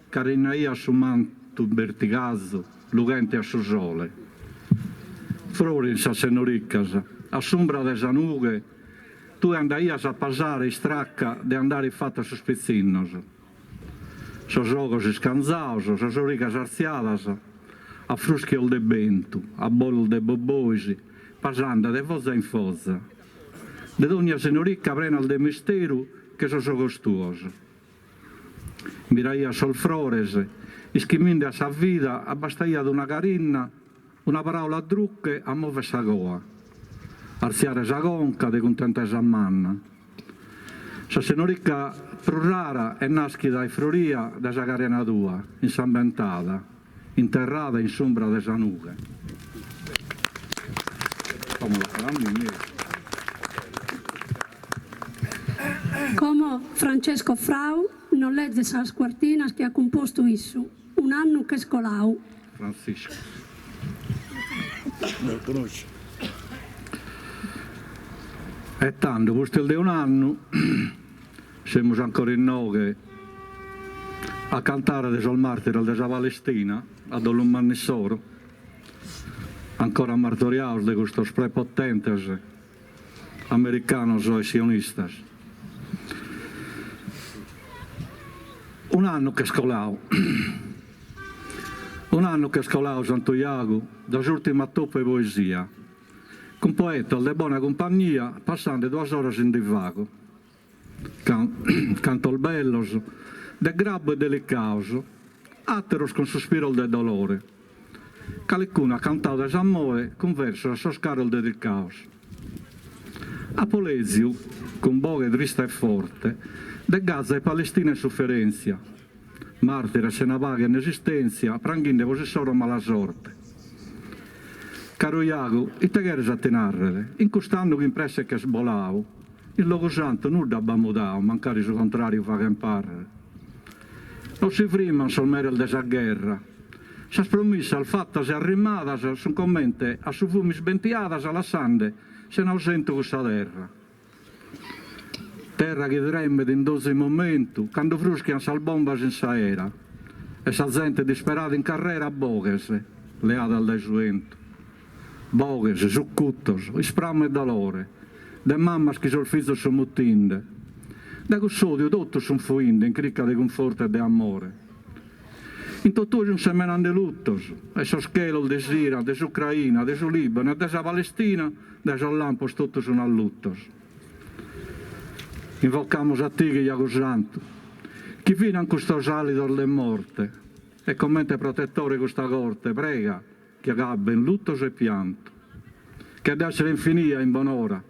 Carinnaiat su mantu bertigazu lughente a su sole. Frorin sas sennoricas, a s'umbra de sa nughe, tue andaias a pasare istracca de andare iffattu a sos pitzinnos. Sos ogos iscanzaos, sas origas artziadas, a fruschios de bentu, a bolos de bobbois, pasande de foza in foza. De dogna sennorica prenas de misteru che sos ogos tuos. Miraiat sos frores, ischiminde a sa vida abbastaiat una carinna, una paraula druche a mover sa coa, artziare sa conca de cuntentesa manna. Sa sennorica prus rara est naschida e froria dae sa carena tua, insambentada, interrada in s'umbra de sa nughe. Como Francesco Frau nos lezet sas cuartinas chi at cumpostu issu, Un'annu ch'est colau. Frantziscu. E tando, pustis de un'annu, semus ancora inoghe a cantare de sos màrtires de sa Palestina, a dolu mannu issoro, ancora martoriados de custos prepotentes americanos e sionistas. Un'annu ch'est colau. Un'annu ch'est colau Santu Jagu dae s'ùrtimu atopu 'e poesia, cun poetas de bona cumpagnia passande duas oras in divagu. Cantos bellos, de grabbu e delicaos, àteros cun suspiros de dolore. Calicunu at cantau de s'amore cun versos a sos caros dedicaos. Apo lèziu, cun boghe trista e forte, de Gaza e Palestina in suferèntzia, màrtires sena paghe in esistèntzia pranghinde po s'issoro mala sorte. Caru Jagu, ite cheres a ti nàrrere, in cust'annu chi in presse ch'est bolau, In Logusantu nudda b'at mudau, mancari su contràriu faghen pàrrere. Non si frimman sos meres de sa gherra. Sas promissas fatas e arrimadas sun comente a su fumu isbentiadas lassande sena ausentu cussa terra. Terra chi tremet in donzi momentu cando fruschian sas bombas in s'aera e sa zente disperada in carrera a boghes leadas dae su 'entu. Boghes, sucutos, ispramu e dolore, de mamas chi sos fizos sun mutinde. Dae cuss'odiu totus sun fuinde in crica de cunfortu e de amore. In totue sun semenande lutos e sos chelos de s'Iran, de s'Ucraina, de su Libanu e de sa Palestina dae sos lampos totus sun allutos. Invocamos a tighe Jagu Santu, chi finan custos àlidos de morte e comente protetore custa corte prega Chi agabben lutos e piantu. Chi at essere infinia in bonora.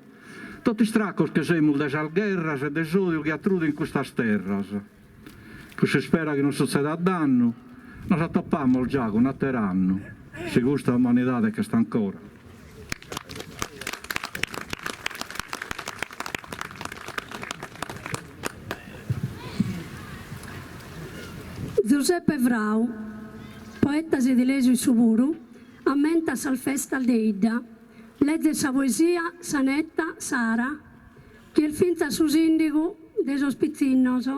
Totu istracos che semus de sas gherras e de s'odiu chi at in custas terras. Cun s'ispera chi non sutzedat dannu, nos atopamos Giagu un'ater'annu, si custa umanidade ch'est ancora. Zuseppe Frau, poeta sedilesu issu puru, ammentat sas festas de 'idda. Lezet sa poesia sa netta Sara, chi est fintzas su sìndigu de sos pitzinnos.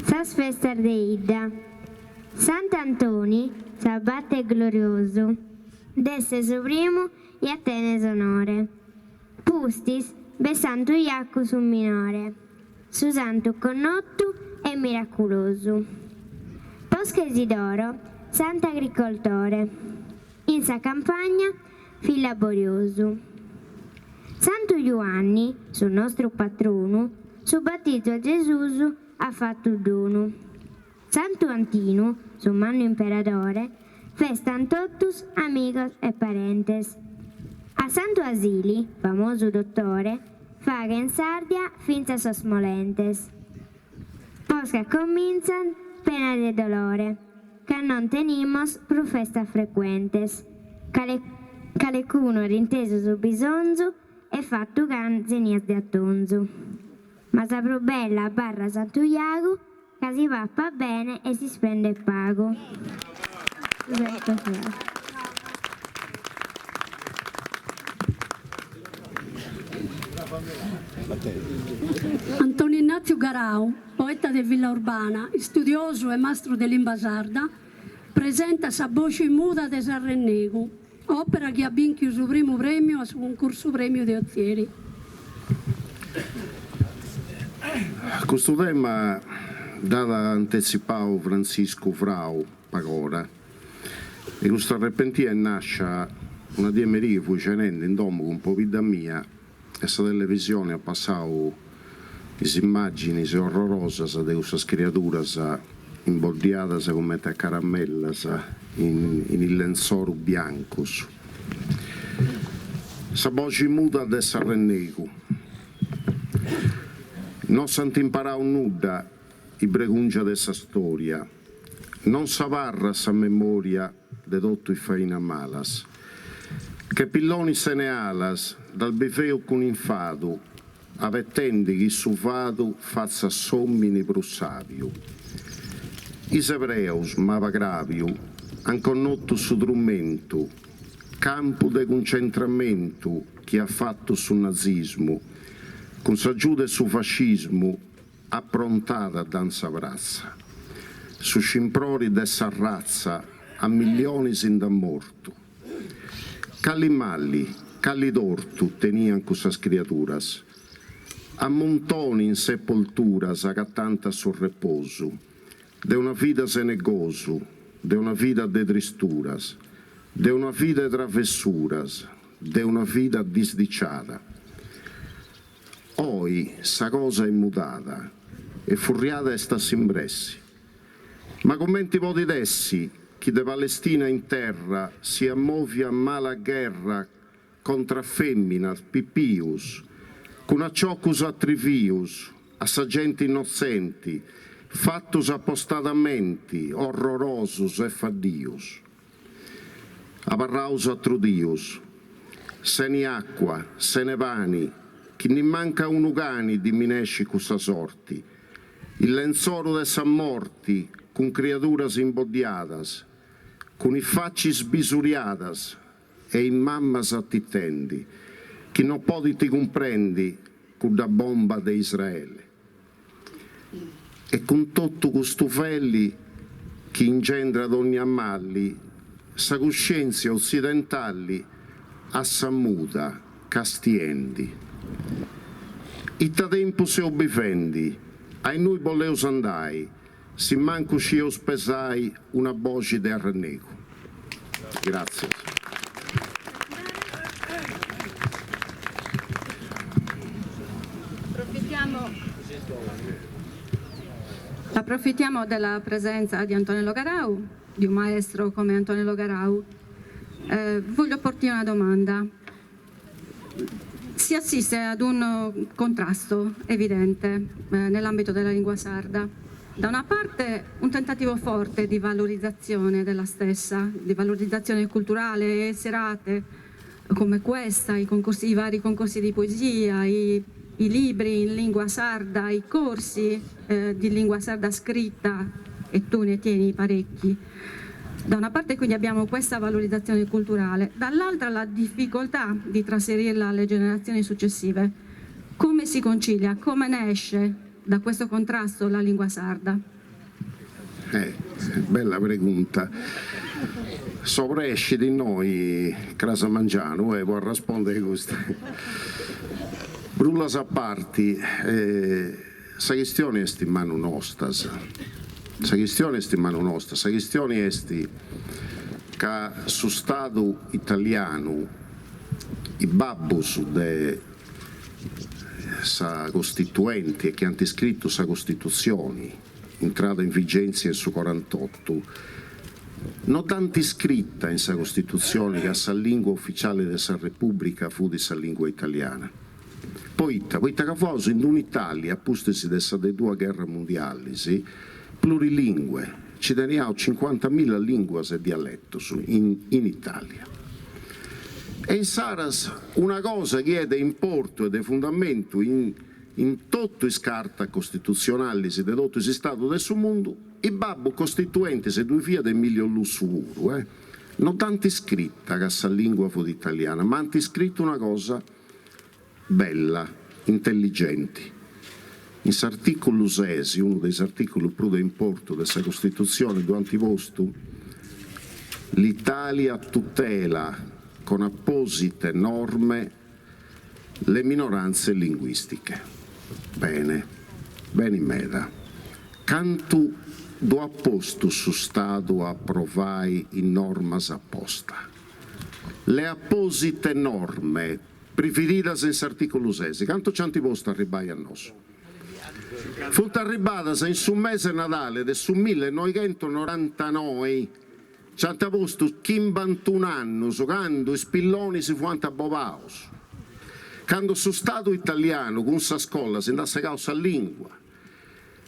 Sas festas de 'idda. Sant'Antoni, s'abate gloriosu, d'esser su primu ja tenet s'onore. Pustis b'est Santu Jacu su minore, su santu connotu e miraculosu. Posca Isidoro, sant'agricoltore, in sa campagna fit laboriosu. Santu Juanni, su nostru patronu, su batizu a Gesus at fatu donu. Santu Antinu, su mannu imperadore. Festan totus amigos e parentes. A Santu 'Asili, famosu dotore, faghen s'Ardia fintzas sos molentes. Posca comintzan penas de dolore, ca non tenimos prus festas frecuentes. Cale calecunu at intesu su bisonzu e fatu ch'an zenias de atonzu. Ma sa prus bella abarrat Santu Jagu ca si papat bene e s'ispendet pagu. Antoni Innàtziu Garau, poeta de Villaurbana, istudiosu e mastru de limba sarda, presentat Sa boxi muda de s'arrennegu, òpera chi at bìnchiu su primu prèmiu a su cuncursu prèmiu de Otzieri. Custu tema dd'at antetzipau Frantziscu Frau pag'ora e custa arrepentia est nàscia una die merì chi fui cenendi in domu cun pobidda mia e sa televisioni at passau is immàginis orrorosas de cussas criaduras imboddiadas cumenti a caramellas in is lentzorus biancus. Sa boxi muda de s'arrennegu. Non s'ant imparau nudda is bregùngias de sa stòria, non s'abarrat sa memòria de totu is fainas malas. Che pillonis sene alas ddas biveus cun infadu, abetendi chi su fadu fatzat s'òmini prus sàbiu. Is ebreus, mabagràbiu, ant connotu su trumentu, campu de cuncentramentu chi at fatu su nazismu, cun s'agiudu 'e su fascismu Aprontada dd'ant sa pratza. Su scimprori de s'arratza a millionis nd'at mortu. Calli malli, calli tortu teniant cussas criaduras. A muntoni in sepolturas agatant su reposu. De una vida sene gosu, de una vida de tristuras, de una vida 'e travessuras, de una vida disdiciada. Oi sa cosa est mudada e furriada est a s'imbressi. Ma cumenti podit essi chi de Palestina in terra siat mòvia mala gherra contra fèminas, pipius, cun aciocus atrivius a sa genti innotzenti, fatus apostadamenti orrorosus e faddius? Abarraus atrudius, seni acua, sene pani, chi nimmancu a unu cani ddi minescit cussa sorti, is lentzorus de sa morti cun criaduras imboddiadas, cun is facis bisuriadas e is mammas atitendi, chi no podint cumprendi cudda bomba de Israele. E cun totu custu feli chi ingendrat ònnia mali, sa cuscièntzia otzidentali a sa muda castiendi. Ita tempus seus bivendi, a innui boleus andai, si mancu scieus pesai una boxi de arrennegu. Gràtzias. Approfittiamo della presenza di Antonello Garau, di un maestro come Antonello Garau. Eh, voglio porti una domanda. Si assiste ad un contrasto evidente eh, nell'ambito della lingua sarda. Da una parte un tentativo forte di valorizzazione della stessa, di valorizzazione culturale e serate come questa, i, concorsi, i vari concorsi di poesia, i, i libri in lingua sarda, i corsi eh, di lingua sarda scritta, e tu ne tieni parecchi. Da una parte quindi abbiamo questa valorizzazione culturale, dall'altra la difficoltà di trasferirla alle generazioni successive. Come si concilia, come ne esce da questo contrasto la lingua sarda? Eh, bella pregunta. S'obrescit innoi cras a mangianu e po arrespondiri custa. Brullas a parti, sa chistioni est in manu nostas, sa chistioni est in manu nostas, sa chistioni est ca su stadu italianu, is babbus de sa Costituenti e chi ant scritu sa Costitutzioni, intrada in vigèntzia in su corantotu, No dd'ant scrita in sa Costitutzioni ca sa lìngua uficiali de sa Repùbrica fut sa lìngua italiana. Poita? Poita ca fuaus in d'un'Itàlia, a pustis de sa de duas gherras mundialis, plurilingue, nci teniaus cincuantamilla lìnguas e dialetus in in Itàlia. E insaras una cosa chi est de importu e de fundamentu in in totu is cartas costitutzionalis de totu is istadus de su mundu, Is babbus costituentis, e ddui fiat Emilio Lussu puru, eh, no dd'ant scrita ca sa lìngua fut italiana, ma ant scritu una cosa bella, intelligenti. In s'artìculu ses, unu de is artìculus prus de importu de sa Costitutzioni, ddu ant postu, L'Italia tutela con apposite norme Le minoranze linguistiche. Bene. Beni meda. Cantu ddu at postu su Stadu a aprovai is normas aposta? Le apposite norme prevìdidas in s'articulu ses, cantu ci ant postu a arribbai a nosu? Funt arribbadas in su mese Nadale de su millenoighentonorantanoi. Ci ant postu chimbantun'annus candu is pillonis fuant bobaus, candu su Stadu italianu cun sa scola si nd'at segau sa lingua,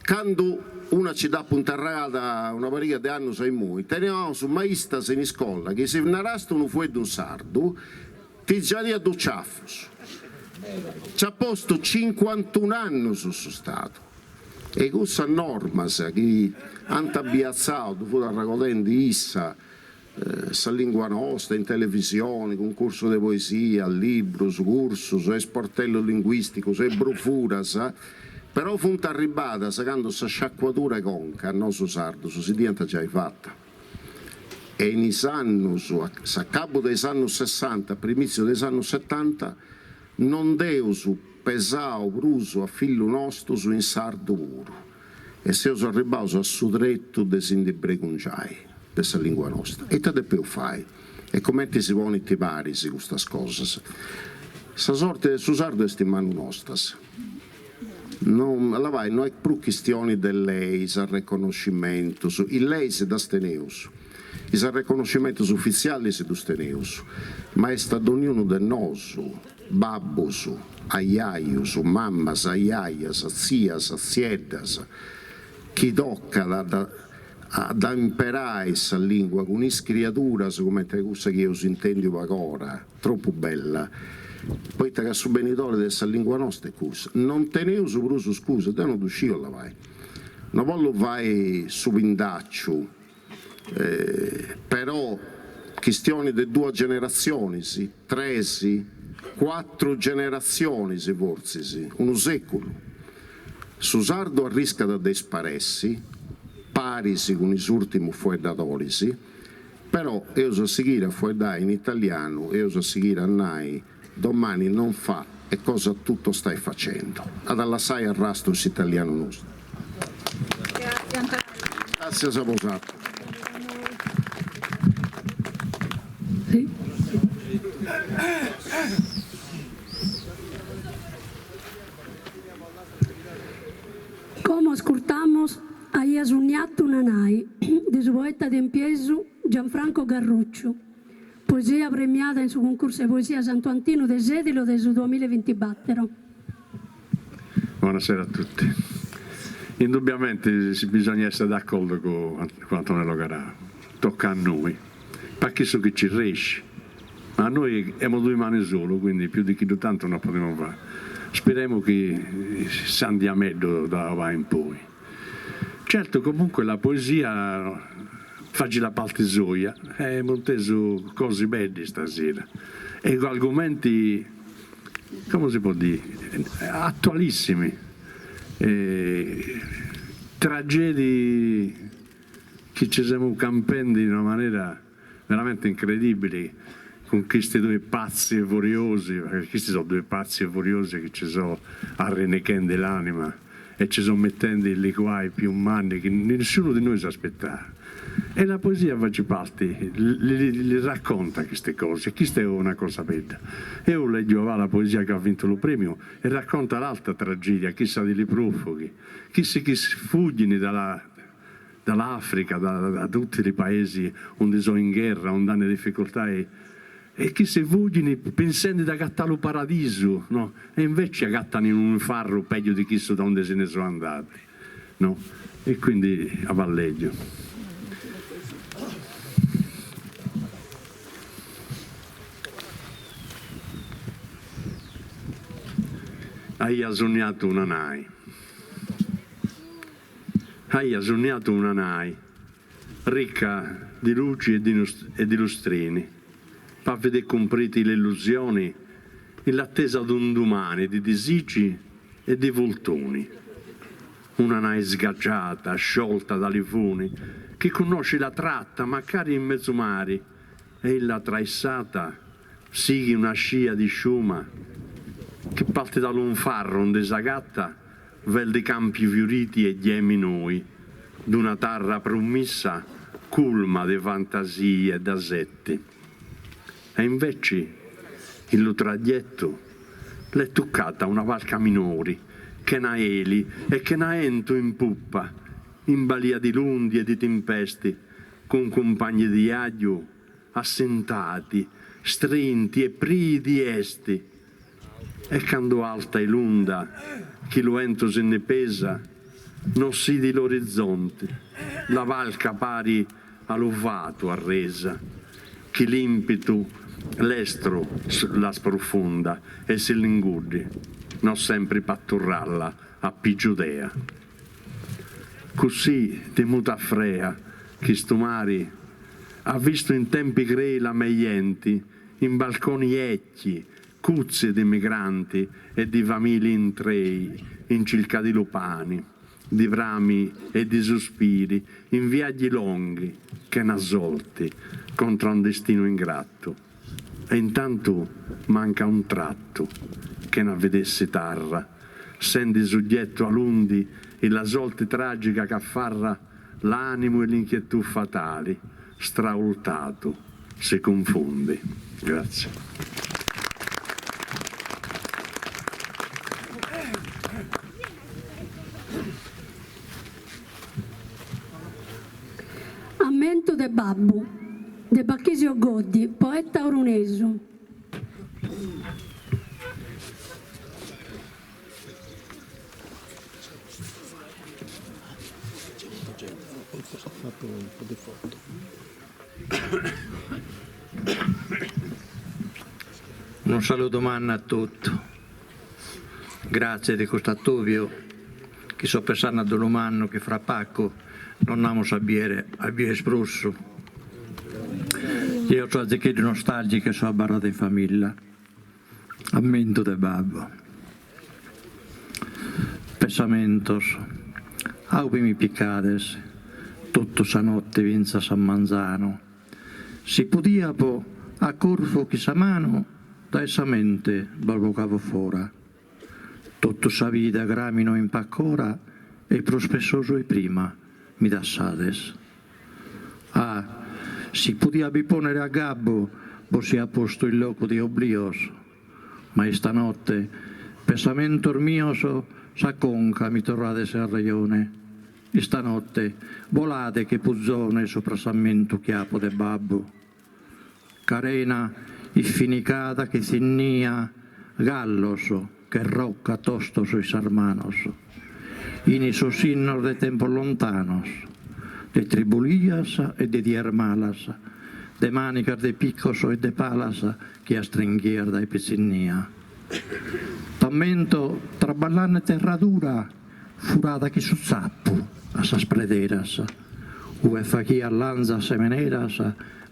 candu, una ci dd'apu interrogada una pariga de annus a immoi, teniaus maistas in iscola chi si narast unu fueddu in sardu ti giaiat dus ciafus. Ci at postu cincuantun'annus su Stadu. E cussas normas chi ant abbiatzau, ddu fut arregodendi issa, sa lingua nosta in televisioni, cuncursu de poesia, librus, cursus e sportellus linguisticus e brufuras, però funt arribbadas candu sa sciacuadura 'e conca a nosu sardus si dd'iant giai fata. E in is annus, a s'acabu de is annus sessanta, a primìtziu de is annus setanta, non dd'eus pesau prus a fillus nostus in sardu puru e seus arribbaus a su tretu de si ndi bregungiai de sa lingua nosta. Ita depeus fai? E comenti si ponint paris custas cosas? Sa sorti de su sardu est in manu nostas. No, labai, no est prus chistioni de leis, arreconnoscimentus, is leis ddas teneus, is arreconnoscimentus ufitzialis ddus teneus, ma est a donniunu de nosu, babbus, ajajus, mammas, ajajas, tzias, tzieddas, chi tocat a dda imperai sa lingua cun is criaduras cumenti cussa chi eus intendiu pagora, tropu bella, poita ca su benidori de sa lingua nosta est cussa. Non teneus prus scusa, deu non ddu sciu labai, no bollu fai su pindaciu, però chistioni de duas generatzionis, tres, cuatru generatzionis fortzis, unu seculu, su sardu arriscat de isparessi, paris cun is urtimus fueddadoris, Però eus a sighiri a fueddai in italianu, eus a sighiri a nai domani non fa e cosa tutto stai facendo. At a lassai arrastu in s'italianu nostru. Gràtzias a bosatrus. Como ascurtamos Aia sonniatu nanai de su poeta tempiesu Gianfranco Garrucciu, poesia premiada in su cuncursu 'e poesia Santu Antinu de Sedilo de su duamillabintibattero. Buonasera a tutti. Indubbiamente bisogna essere d'accordo con Antonello Garau, tocca a noi, pa chissu chi ci resci, ma noi emo due mani solu, quindi più di chiddu tantu non podemo fare. Speriamo chi s'andia meglio da ora in poi. Certo comunque la poesia faci la parti soia, e emu intesu cosi belli stasera e argomenti, come si può dire, attualissimi, tragedie chi ci semu campendi in una manera Veramente incredibili cun chisti dui pazzi e furiosi, perché chisti so dui pazzi e furiosi chi ci so arrenichendi l'anima e ci so mittendi li guai più manni chi nessuno di noi s'aspettava. E la poesia faci parti, li li racconta chiste cose e chista è una cosa bedda. Eu leggiu avà la poesia chi ha vintu lu premiu e racconta l'altra tragedia, chissa di li profughi, chissi chi fuggini da la. dall'Africa, da da tutti li paesi undi so in gherra, undi hanno difficoltà e e chissi fugini pinsendi de agatà lu paradisu, no, e inveci agatani unu infarru peggio di chissu da undi si ne so andati, no, e quindi a leggio. Aia sonniatu una nai. Aia sonniatu una nai, ricca di luci e di lustrini, pa vidì cumpriti l'illusioni in l'attesa d'un dumani di disigi e di fultuni. Una nai sgaggiata, sciolta da li funi, chi cunnosci la tratta macari in mezzu mari e illa traissata sighi una scia di sciuma chi parti da lu 'nfarru undi s'agatta veldi campi fiuriti e gemi noi d'una terra prumissa culma di fantasie e d'asetti. E inveci in lu tragettu l'è tuccata una barca minori chena eli e chena 'entu in puppa in balia di l'undi e di timpesti cun cumpagni di 'agiu assentati, strinti e prii di 'esti. E candu alta è l'unda chi lu 'entu si nni pesa, no s'idi l'orizzonti, la barca pari a lu fatu arresa, chi l'impitu lestru la sprufunda e si l'inguddi, no sempri p'atturralla a pigiudea. Cussì di muta frea chistu mari ha vistu in tempi grei la me jenti in balconi ecchi, cuzzi di migranti e di famigli intrei in circa di lu pani, di brami e di suspiri in viaggi longhi chena sorti contra un destinu ingratu. E intantu manca un trattu chena videssi terra, sendi suggettu a l'undi in la sorti tragica ch'affarra l'animu e l'inquietù fatali, straultatu si cunfundi. Grazie. Ammentu de babbu, de Bachisio Goddi, poeta orunesu. Unu saludu mannu a totu. Gratzie de custu atobiu chi so pensande a dolu mannu chi fra pacu non amus a biere a bier prus. Jeo so azicheddu nostalgicu e so abarradu in familla. Ammentu de babbu. Pessamentos. A ube mi picades totu sa notte fintzas a manzanu. Si podiapo a corfu chi sa manu dae sa mente bos bogavo fora. Totu sa vida cramino in pac'ora e prus pessosu 'e prima mi dassades. Ah, si podia bi ponnere agabbu bos ia postu in locu de oblios. Ma istanotte, pessamentos mios, sa conca mi torrades a rejone. Istanotte, bolade che puzone supra s'ammentu chi apo de babbu. Carena iffinicada che tzinnia, gallos che rocca tostos in sas manos. 'Ini sos sinnos de tempos lontanos, de tribulias e de dies malas, de manicas de piccos e de palas chi astringhias dae pitzinnia. T'ammento traballanne terra dura furada chi su zappu a sas prederas, ue faghias lanzas semeneras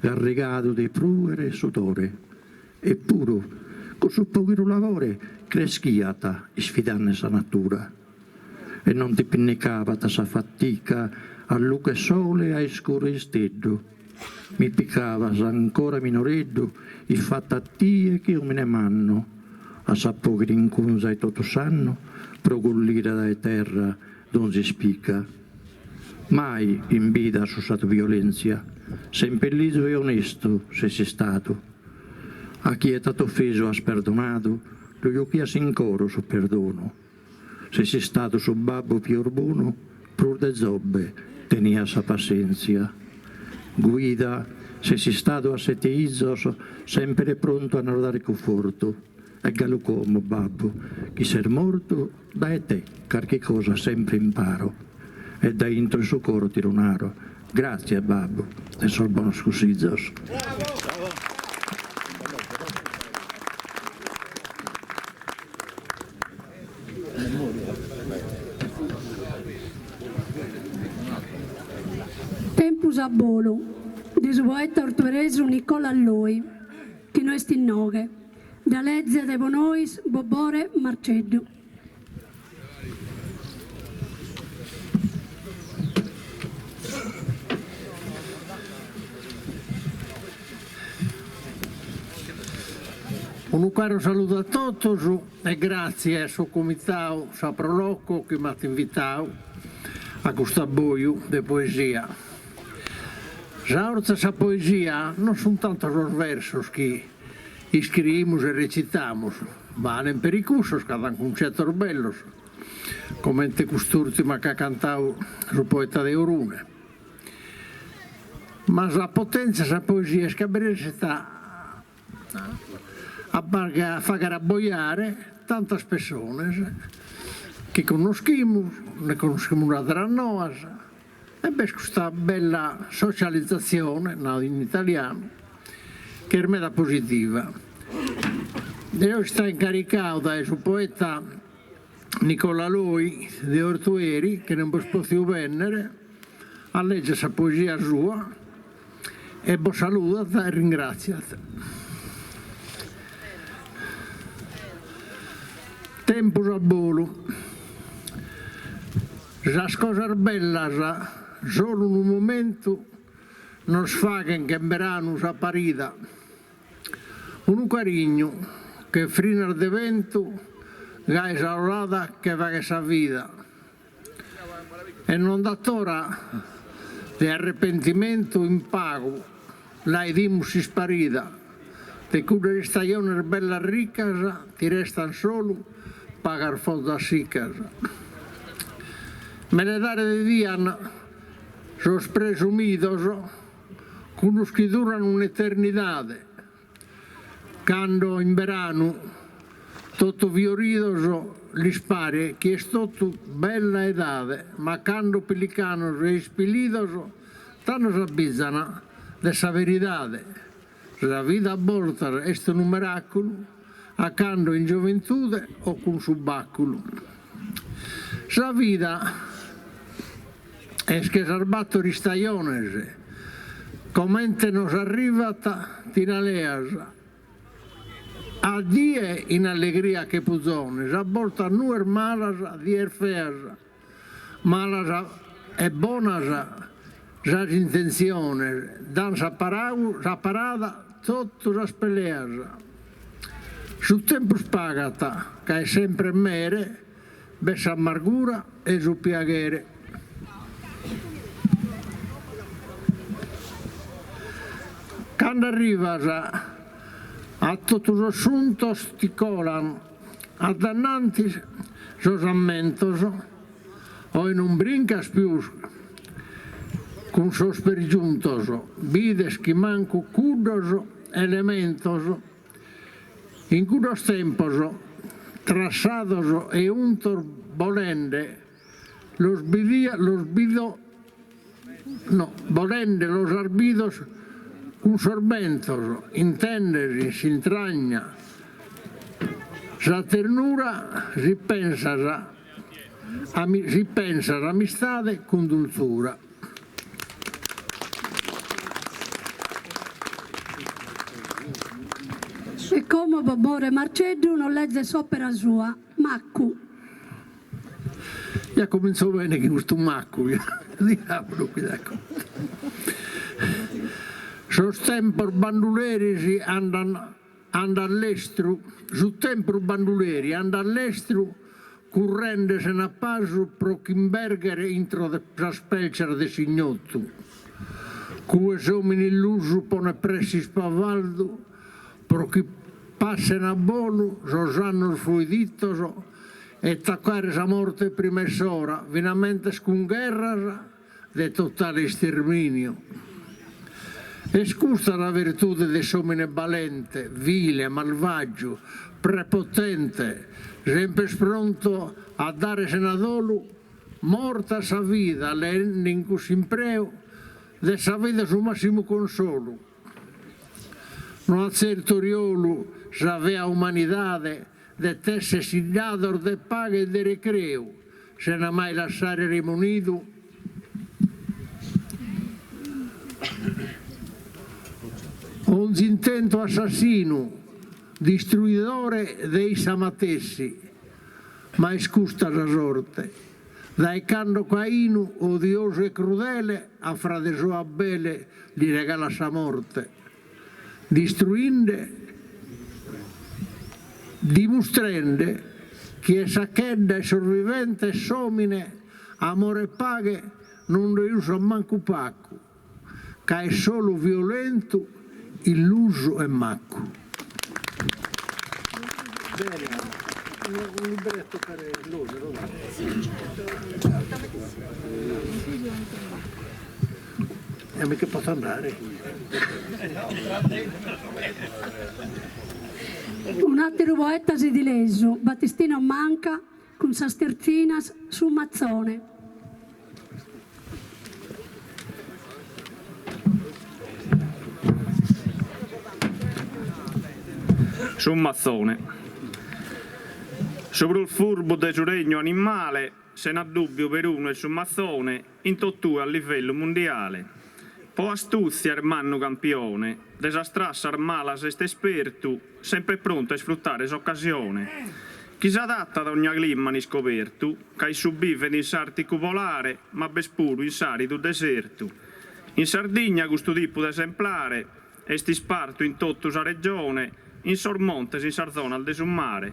garrigadu de pruere e sudore. Eppuru cussu pogheru labore creschiat isfidanne sa natura e non ti pinnicabat sa fatica a luche 'e sole e a iscuru 'e isteddu. Mi picabas ancora minoreddu iffattu a tie che omine mannu a sa poghera incunza 'e totu s'annu pro collire dae terra donzi ispica. Mai in bida as usadu violenzia, sempre lizu e onestu ses istadu. A chie t'at ofesu as perdonadu, lu juchias in coro su perdonu. Ses istadu su babbu pius bonu, prus de Zobbe. Teniat sa passèntzia. Guida, ses istadu a sete 'izos semper prontu a nos dare cunfortu. E galu como, babbu, chi ses mortu, dae te carchi cosa sempre imparo e dae intro 'e su coro ti lu naro, gràtzias, babbu, de sos bonos cussizos. Tempus a bolu, de su poeta ortueresu Nicola Loi, chi no est inoghe. Dda lezet po nois Bobore Marceddu. Unu caru saludu a totus e gratzie a su Comitau Sa Pro Loco chi m'at invitau a custu abboju de poesia. Sa 'ortza 'e sa poesia non sunt tantu sos versos chi iscriimus e recitamus, balen peri cussos ca dan cuncettos bellos, comente cust'urtima ch'at cantau su poeta de Orune. Ma sa potèntzia 'e sa poesia est chi aberessit a a fagher abbojare tantas pessones chi connoschimus, nde connoschimus àteras noas, e b'est custa bella socializatzione, nadu in italianu, chi est meda positiva. Deo istai incaricau dae su poeta Nicola Loi de Ortueri, chi non b'est potziu bennere, a legger sa poesia sua e bos saludat e ringratziat. Tempus a bolu. Sas cosas bellas solu unu momentu nos faghen che in beranu sa parida. Unu carignu che frinas de bentu gai sa 'olada che faghet sa vida. E non dat ora de arrepentimentu in pagu la 'idimus isparida de cuddas istajones bellas riccas ti restan solu pagas fozas siccas. Meledare devian sos presumidos cuddos chi duran un'eternidade Cando in beranu totu fioridos lis paret chi est totu bella edade ma cando pilicanos e ispilidos tando s'abbizan de sa veridade sa vida a bortas est unu meraculu a cando in gioventude o cun su baculu sa vida Est che sas battor istajones, comente nos arrivat ti la leas a die in allegria che puzones, a bortas nues malas, dies feas, malas e bonas sas intentziones, dan sa parada totu sas peleas. Su tempus pagat ca est sempre mere B'est s'amargura e su piaghere. Cando arrivas a totu sos suntos ti colan a dannantis sos ammentos, oe non brincas pius cun sos pergiuntos, bides chi mancu cuddos elementos In cuddos tempos trassados e untos bolende los bidia los bido no bolende los as bidos cun sos bentos intendes in s'intragna sa ternura si pensas si pensas amistade cun dulzura. E como Bobore Marceddu nos lezet s'òpera sua, Maccu. Ja cominzo bene chin custu maccu, diabulu chi dat contu. Sos tempos banduleris andan andat lestru, su tempus banduleri andat lestru Currende sena pasu pro ch'imberghere intro de sas pelcias de s'ignotu, cue s'omine illusu ponet presse ispavaldu pro chi passen a bolu sos annos fuiditos e tocare sa morte prima 'e s'ora, finamentas cun gherras. de totale istermìniu. Est custa sa virtude de s'òmine balente, vile, malvàgiu, prepotente, semper prontu a dare sena dolu morte a sa vida leende in cuss'impreu de sa vida su màssimu consolu. No at tzertu oriolu sa fea umanidade de tesser siddados de paghe e de recreu, sena mai lassare remunidu onzi intentu assassinu, distruidore de issa matessi. Ma est custa sa sorte, dae cando Cainu, odiosu e crudele, a frade sou Abele li regalat sa morte, distruinde, dimustrende chi 'e sa chedda 'e sos viventes s'omine amore e paghe non nde usat mancu pagu, ca est solu violentu, illusu e maccu. Bene, unu libretto per loro. E mica posso andare. Un'àteru poeta sedilesu, Battistino Manca, cun sas tertzinas Su matzone. Su matzone. Su prus furbu de su regnu animale, sena dùbbiu perunu est su matzone, in totue a livellu mundiale. Po astùtzia est mannu campione, de sas trassas malas est espertu, Sempre prontu a isfrutare s'ocasione chi s'adattat a ogna clima an iscobertu ca issu bivet in s'Articu polare ma b'est puru in s'aridu desertu. In Sardigna custu tipu de esemplare est ispartu in totu sa regione in sos montes in sas zonas de su mare.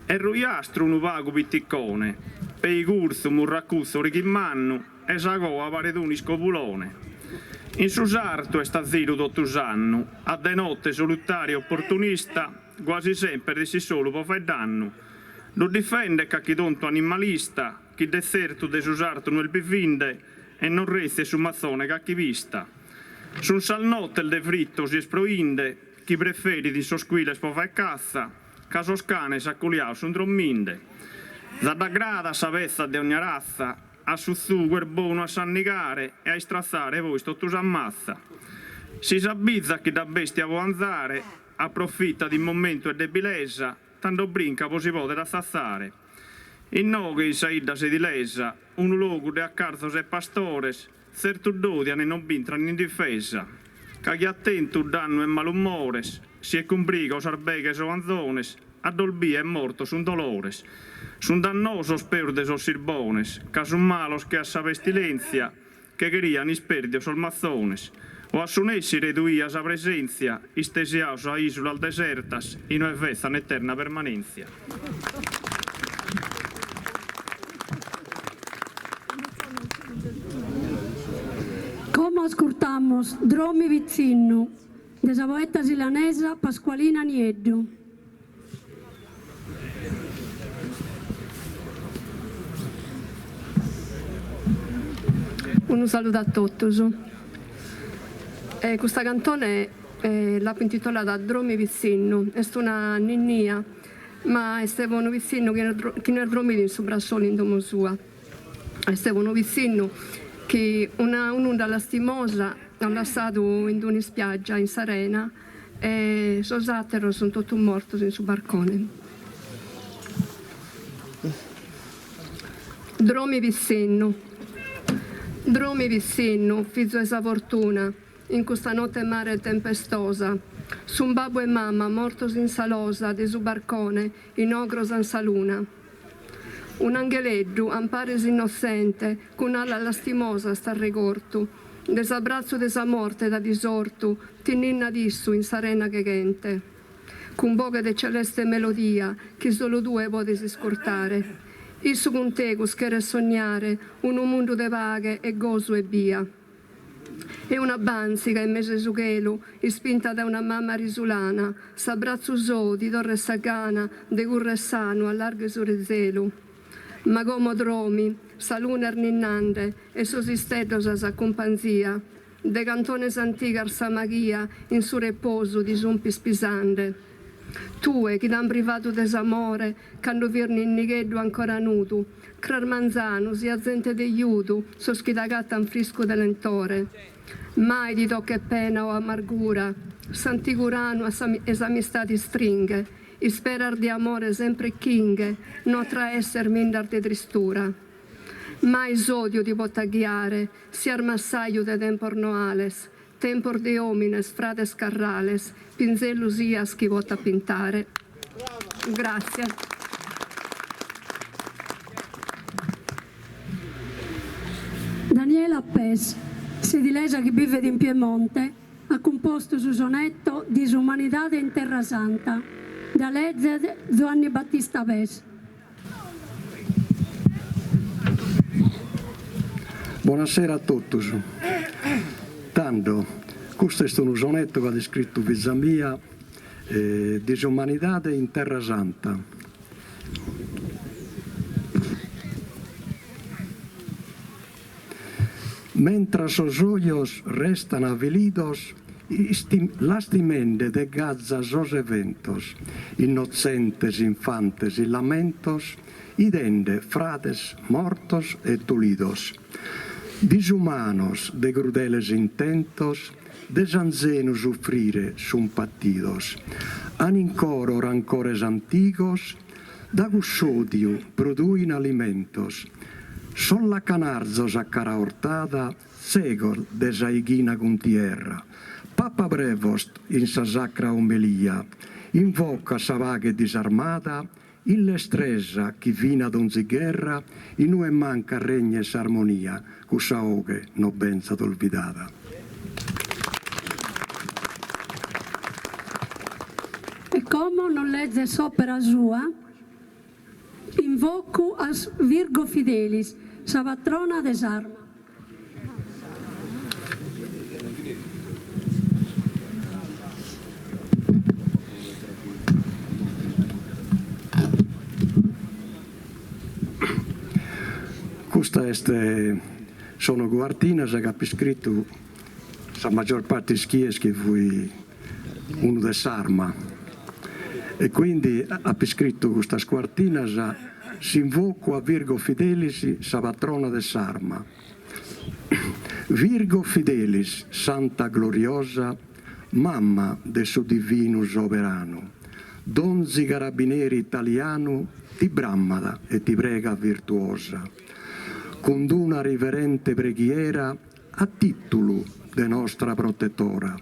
Est rujastru unu pagu piticone, pei curtzu, murracutzu, orighimannu e sa coa paret unu iscobulone. In su sartu est a ziru totu s'annu, a de note solutariu e oportunista, guasi semper essit solu po fai dannu. Ddu difendet calchi tontu animalista chi de tzertu de su sartu no est bivinde e non retzit su matzone calchi pista. Sun sas notes de frittu si est proinde chi preferit in sos cuiles po fai catza, ca sos canes aculiaos sun dromminde. Za dd'agradat sa petza de ogna ratza, A su tzugu est bonu a s'annigare e a istratzare pois totu sa matza. Si s'abizat chi dd'at bestia po anzare, aprofitat in momentu 'e debilesa, tando brincat po si poder atzatzare. Inoghe in sa 'idda sedilesa, unu logu de acarzos e pastores, tzertu dd'odian e non b'intran in difesa, ca chi at tentu dannu e malumores, si est cun briga o sas arbeghes o anzones, a ddos bier mortos sun dolores. Sun dannosos peus de sos sirbones, ca sun malos che a sa pestilèntzia, che cherian ispèrdios sos matzones, o a su nessi reduia sa presèntzia, istesiaos a ìsulas desertas, inue fetzan eterna permanèntzia. Como ascurtamus Dromi pitzinnu de sa poeta silanesa Pasqualina Nieddu. Unu saludu a totus. Custa cantone l'apo intitolada Dromi pitzinnu, est una ninnia, ma est po unu pitzinnu chi no est dromidu in su brassolu in domo sua. Est po unu pitzinnu chi una un'unda lastimosa at lassadu in d'una ispiaggia in s'arena e sos ateros sunt totus mortos in su barcone. Dromi pitzinnu, dromi pitzinnu, fizu 'e sa fortuna, in custa note 'e mare tempestosa. Sun babbu e mama mortos in sa losa de su barcone, in ogros an sa luna. Un'angheleddu, ampares innotzente, cun alas lastimosas t'at regortu, de s'abratzu de sa morte t'at isortu, ti ninnat issu in s'arena cheghente. Cun boghe de celeste melodia chi solu tue podes iscurtare. Issu cun tegus cheret sonniare unu mundu de paghe e gosu ebbia. E una bàntziga in mesu 'e su chelu, ispinta dae una mama risulana, s'abratzu sou ti torret sa gana de currer sanu a largu 'e su rezelu. Ma como dromi, sa luna est ninnande e sos isteddos as a cumpanzia. De cantones antigas sa maghia in su reposu ti sun pispisande. Tue chi t'an privadu de s'amore cando fis ninnigheddu ancora nudu, cras manzanu siat zente de judu sos chi t'agatan friscu de lentore. Mai ti tochet pena o amargura, s'antigu ranu 'e s'amistade istringhe, isperas de amore sempre chinghe, no atraesses mindas de tristura. Mai s'odiu ti potat ghiare, sias massaju de tempos noales, tempos de omines, frades carrales, pinzellu sias chi potat pintare. Grazie. Daniela Pes, sedilesa chi bivet in Piemonte, at cumpostu su sonetto Disumanidade in Terra Santa, dda lezet Zuanni Battista Pes. Bonasera a totus. Tando, custu est unu sonetto chi at iscritu fiza mia, Disumanidade in Terra Santa. Mentras sos ojos restan avilidos lastimende de Gaza sos eventos, innotzentes infantes in lamentos, 'idende frades mortos e dolidos. Disumanos de crudeles intentos, de s'anzenu sufrire sun patidos. An in coro rancores antigos, Da cuss'odiu produin alimentos. Sos lacanarzos a cara 'ortada, tzegos de sa 'ighina cuntierra. Papa Prevost in sa sacra omelia invocat sa paghe disarmada in lestresa chi finat onzi gherra inue mancat regnet s'armonia cussa 'oghe no benzat olvidada. E como nos lezet s'òpera sua Invocu a Virgo Fidelis, sa patrona de s'Arma. Custa est sono cuartinas chi apo iscritu sa maggior parte ischies chi fui unu de s'arma e quindi apo iscritu custas cuartinas s'invocu a Virgo Fidelis sa patrona de s'arma. Virgo Fidelis santa gloriosa mamma de su divinu soberanu donzi carabineri italianu ti bramat e ti pregat virtuosa cun d'una riverente preghiera A tìtulu de nostra protetora,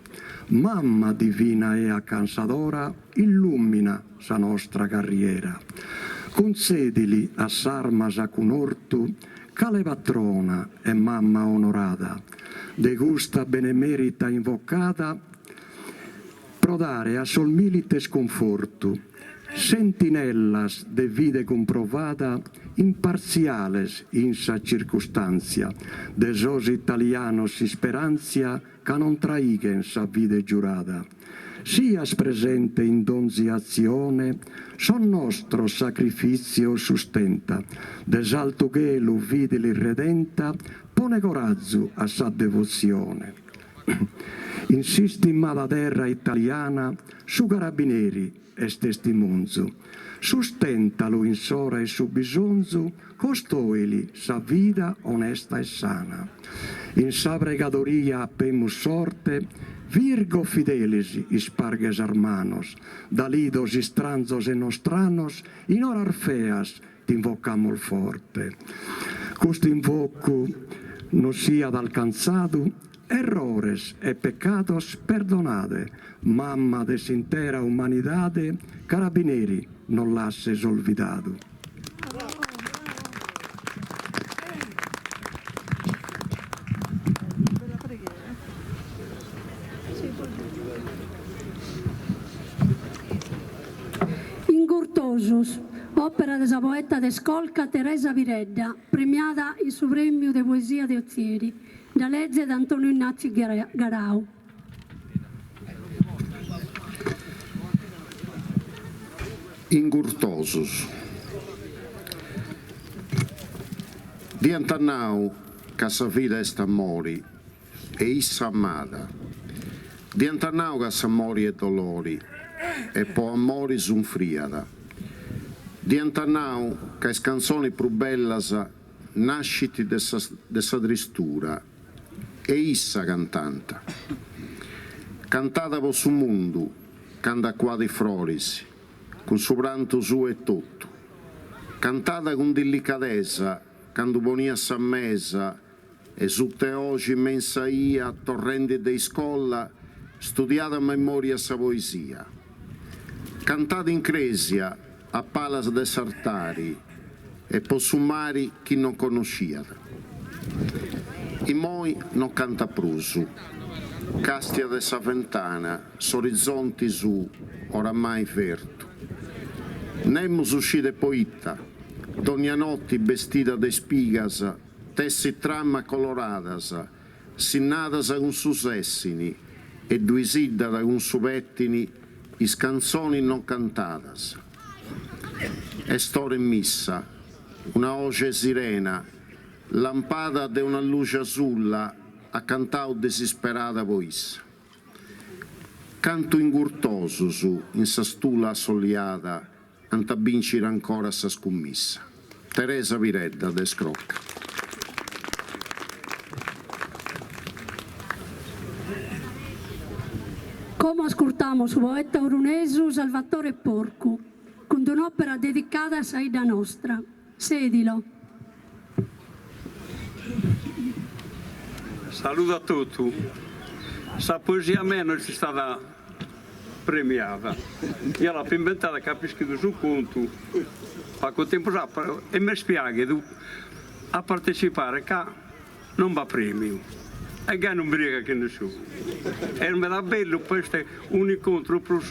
Mamma divina e acansadora, illùmina sa nostra carriera. Cuntzèdili a s'arma s'acunortu, cale patrona e mamma onorada, de custa benemèrita invocada, pro dare a sos milites cunfortu, sentinellas de fide cumprovada, impartziales in sa circustàntzia, de sos italianos s'isperàntzia ca non traighen sa fide giurada. Sias presente in donzi atzione, sos nostros sacrifìtzios sustenta, de s'altu chelu fìdili redenta, pone corazu a sa devotzione. In s'istimada terra italiana su carabineri est testimonzu, sustentalu in s'ora 'e su bisonzu, costoili sa vida onesta e sana. In sa pregadoria apemus sorte, Virgo Fidelis isparghe sas manos, da lidos istranzos e nostranos in oras feas T'invocamus forte. Custu invocu nos siat alcantzadu, errores e pecados perdonade, Mama de s'intera umanidade, carabineri non lasses olvidadu. Ingurtosus, òpera de sa poeta de Scolca Teresa Piredda, premiada in su Prèmiu de Poesia de Otzieri, dda lezet Antonio Innàtziu Garau. Ingurtosus. Dd'iant nau ca sa vida est amori e issa amada. Dd'iant nau ca s'amori est dolori e po amori sunfriat. Dd'iant nau ca is cantzonis prus bellas nascint de sa de sa tristura e issa cantànt. Cantàt po su mundu candu acuàt is froris cun su prantu suu etotu. Cantàt cun dillicadesa candu poniat sa mesa e su teoxi me in sa 'ia torrendi de iscola studiàt a memoria sa poesia. Cantàt in cresia a palas de s'artari e po su mari chi non connosciat. Immoi non cantat prus. Càstiat de sa fentana s'orizonti suu oramai fertu. Nemus scit poita, dònnia noti bestida de spigas Tessit tramas coloradas, sinnadas cun su sèssini e ddui siddat cun su pètini is cantzonis non cantadas. Est ora 'e missa, una 'oxe 'e sirena, lampada de una luxi asulla at cantau disisperada po issa. Cantu ingurtosus in sa stula assoliada Ant a bìnciri ancora sa scummissa. Teresa Piredda de Scroca. Como ascurtamos su poeta orunesu Salvatore Porcu cun d'un'òpera dedicada a sa 'idda nostra, Sedilo. Saludu a totu. Sa poesia mea no est istada premiada. Eo l'apo imbentada ca apo iscritu su contu pagu tempus a e m'est piaghidu a partecipare ca non b'at premiu e gai non brigat chin nisciunu. Est meda bellu poi est un'incontru prus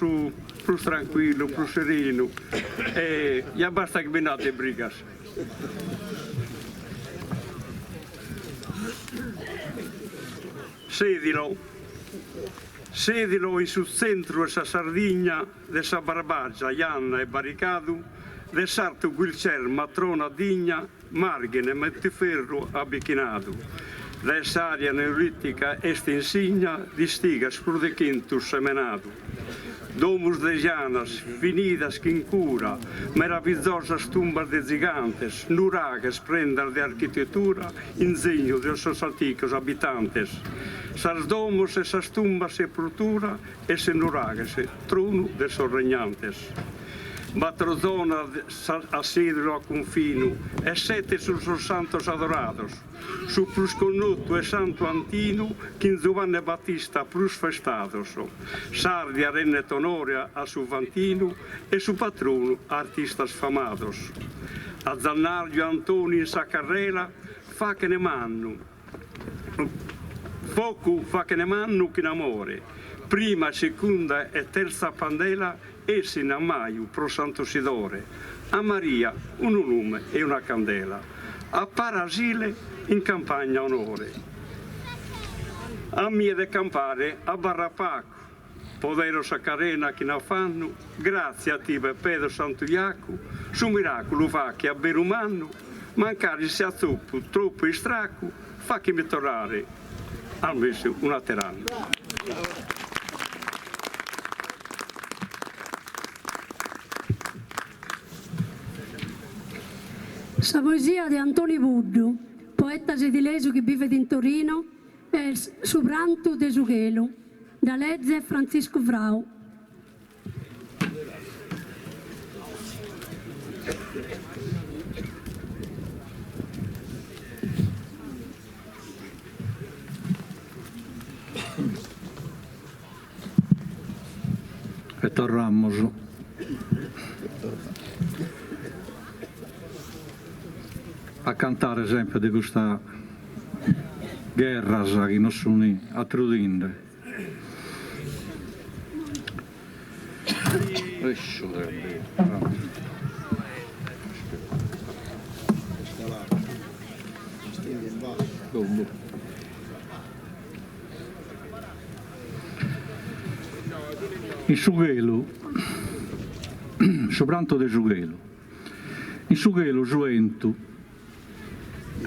prus tranquillu, prus serenu e ja bastat chi bi nd'at de brigas. Sedilo. Sedilo in su tzentru 'e sa Sardigna de sa Barbagia janna e barigadu de s'artu Guilcer matrona digna Marghine Montiferru abichinadu dae s'aria neolitica est insigna d'istigas prus de chentu semenadu Domus de janas finidas chin cura meravizosas tumbas de zigantes nuraghes prendas de architetura inzegnu de sos antigos abitantes sas domos e sas tumbas sepultura e sos nuraghes tronu de sos regnantes. Battro zonas at Sedilo a cunfinu e sete sun sos santos adorados, su prus connotu est Santu Antinu chin Zubanne Battista prus festados. S'Ardia rennet onore a su Fantinu e su patronu a artistas famados. A Zannarju Antoni in sa carrela fachene mannu. Focu fachene mannu chin amore, prima, secunda e terza pandela essin a maju pro Santu Sidore, a Maria unu lume e una candela, a Para Asile in campagna onore. A mie de campare abarrat pacu, podero sa carena chin afannu, gratzie a tibe pedo Santu Jacu, su miraculu fache a beru mannu, mancari sia tzoppu troppu istracu, fachemi torrare almessu un'ater'annu. Sa poesia de Antoni Puddu, poeta sedilesu chi bivet in Torino, est Su prantu de su chelu, dda lezet Frantziscu Frau. E torramus. A cantare sempre de custa gherras chi nos sun atrudinde. In su chelu, su prantu de su chelu. In su chelu su 'entu.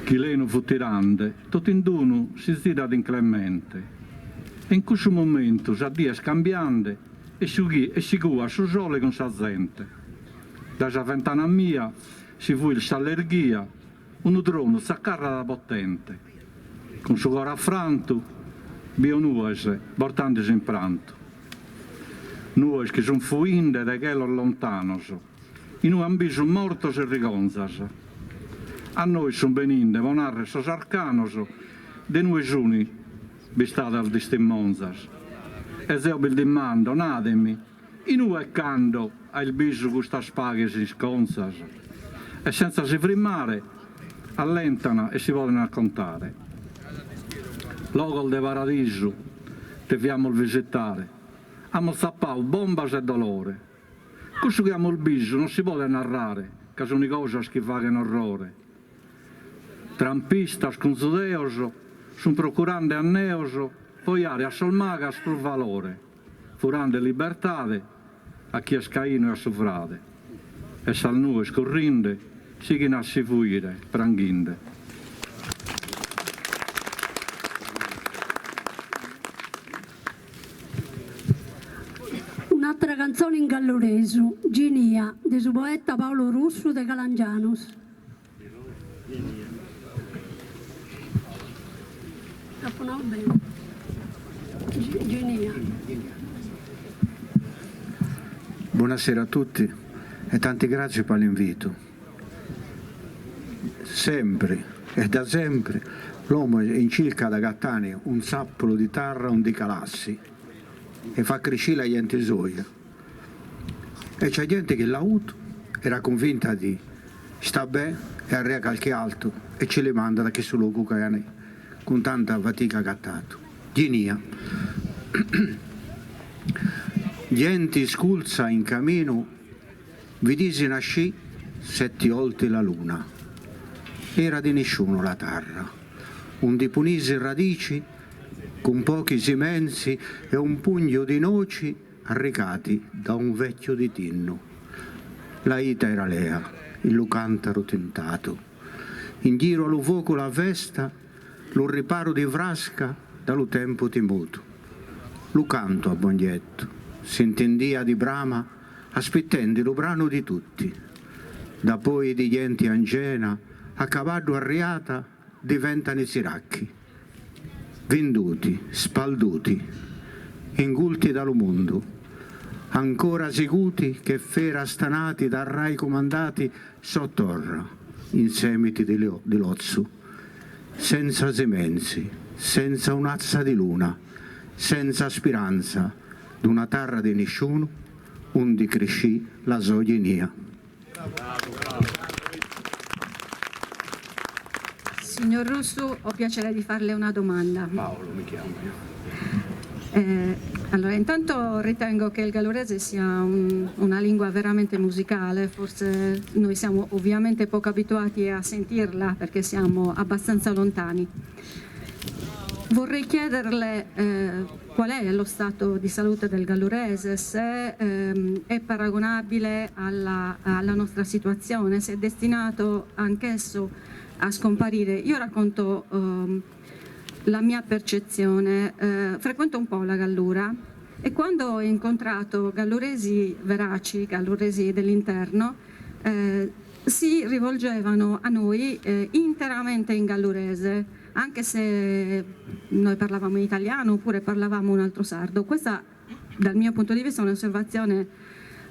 Chi lenu fut tirande, totu in d'unu si zirat inclemente e in cussu momentu sa die est cambiande e si cuat su sole cun sa zente. Dae sa ventana mia si fuit s'allerghia, unu tronu tzacarrat potente. Cun su coro afrantu bio nues bortandesi in prantu. Nues chi sun fuinde de chelos lontanos, inue an bisu mortos e rigonzas. A nois sun beninde po narrer sos arcanos de inue sun bistadas distimonzas. E zeo bos dimando, nademi, Inue e cando ais bisu custas paghes iscontzas? E sentza si frimmare, allentan e si poden a contare. Logos de paradisu deviamus visitare, amus tzapau bombas e dolore. Cussu chi amus bisu non si podet narrare ca sun cosas chi faghen orrore. Trampistas cun zudeos sun procurande anneos po jare a sos magas prus valore. Furande libertade a chi est cainu e a su frade, e sas nues currinde sighin a si fuire pranghinde. Un'àtera cantzone in galluresu, Ginia, de su poeta Paolo Russu de Calangianus. Apo nau bene. Ginia. Buonasera a tutti e tanti grazie per l'invito. Sempri e da sempre l'uomo è in circa d'agatani un zappolo di terra undi calassi e fa criscì la gente soia. E c'è gente che l'ha avuto, era convinta di sta bene e arrea qualche altro e ce li manda da questo luogo che hanno con tanta fatica agattato. Ginia. Gente sculza in camino, vidisi nascì setti olti la luna. Era di nessuno la terra, undi punisi radici con pochi simenzi e un pugno di noci arricati da un vecchio di tinnu. La ita era lea, il lu cantaro tentato. In giro a lu fuoco la festa, lu riparo di frasca da lu tempo timuto. Lu canto a Bongetto, s'intendia di brama, aspittendi lu brano di tutti. Da poi di gente angena, a cavallo arriata, diventano ziracchi, venduti, spalduti, ingulti dallo mondo, ancora seguti che fera stanati da rai comandati sottorra, in semiti di, di lozzu, senza semenzi, senza un'azza di luna, senza speranza d'una terra di nessuno, undi crescì la sogenia. Signor Russu, ho piacere di farle una domanda. Paolo mi chiamo io. Eh, allora, intanto ritengo che il gallurese sia un, una lingua veramente musicale, forse noi siamo ovviamente poco abituati a sentirla perché siamo abbastanza lontani. Vorrei chiederle eh, qual è lo stato di salute del gallurese, se ehm, è paragonabile alla, alla nostra situazione, se è destinato anch'esso a scomparire. Io racconto ehm, la mia percezione, eh, frequento un po' la Gallura e quando ho incontrato galluresi veraci, galluresi dell'interno, eh, si rivolgevano a noi eh, interamente in gallurese, anche se noi parlavamo in italiano oppure parlavamo un altro sardo. Questa, dal mio punto di vista, è un'osservazione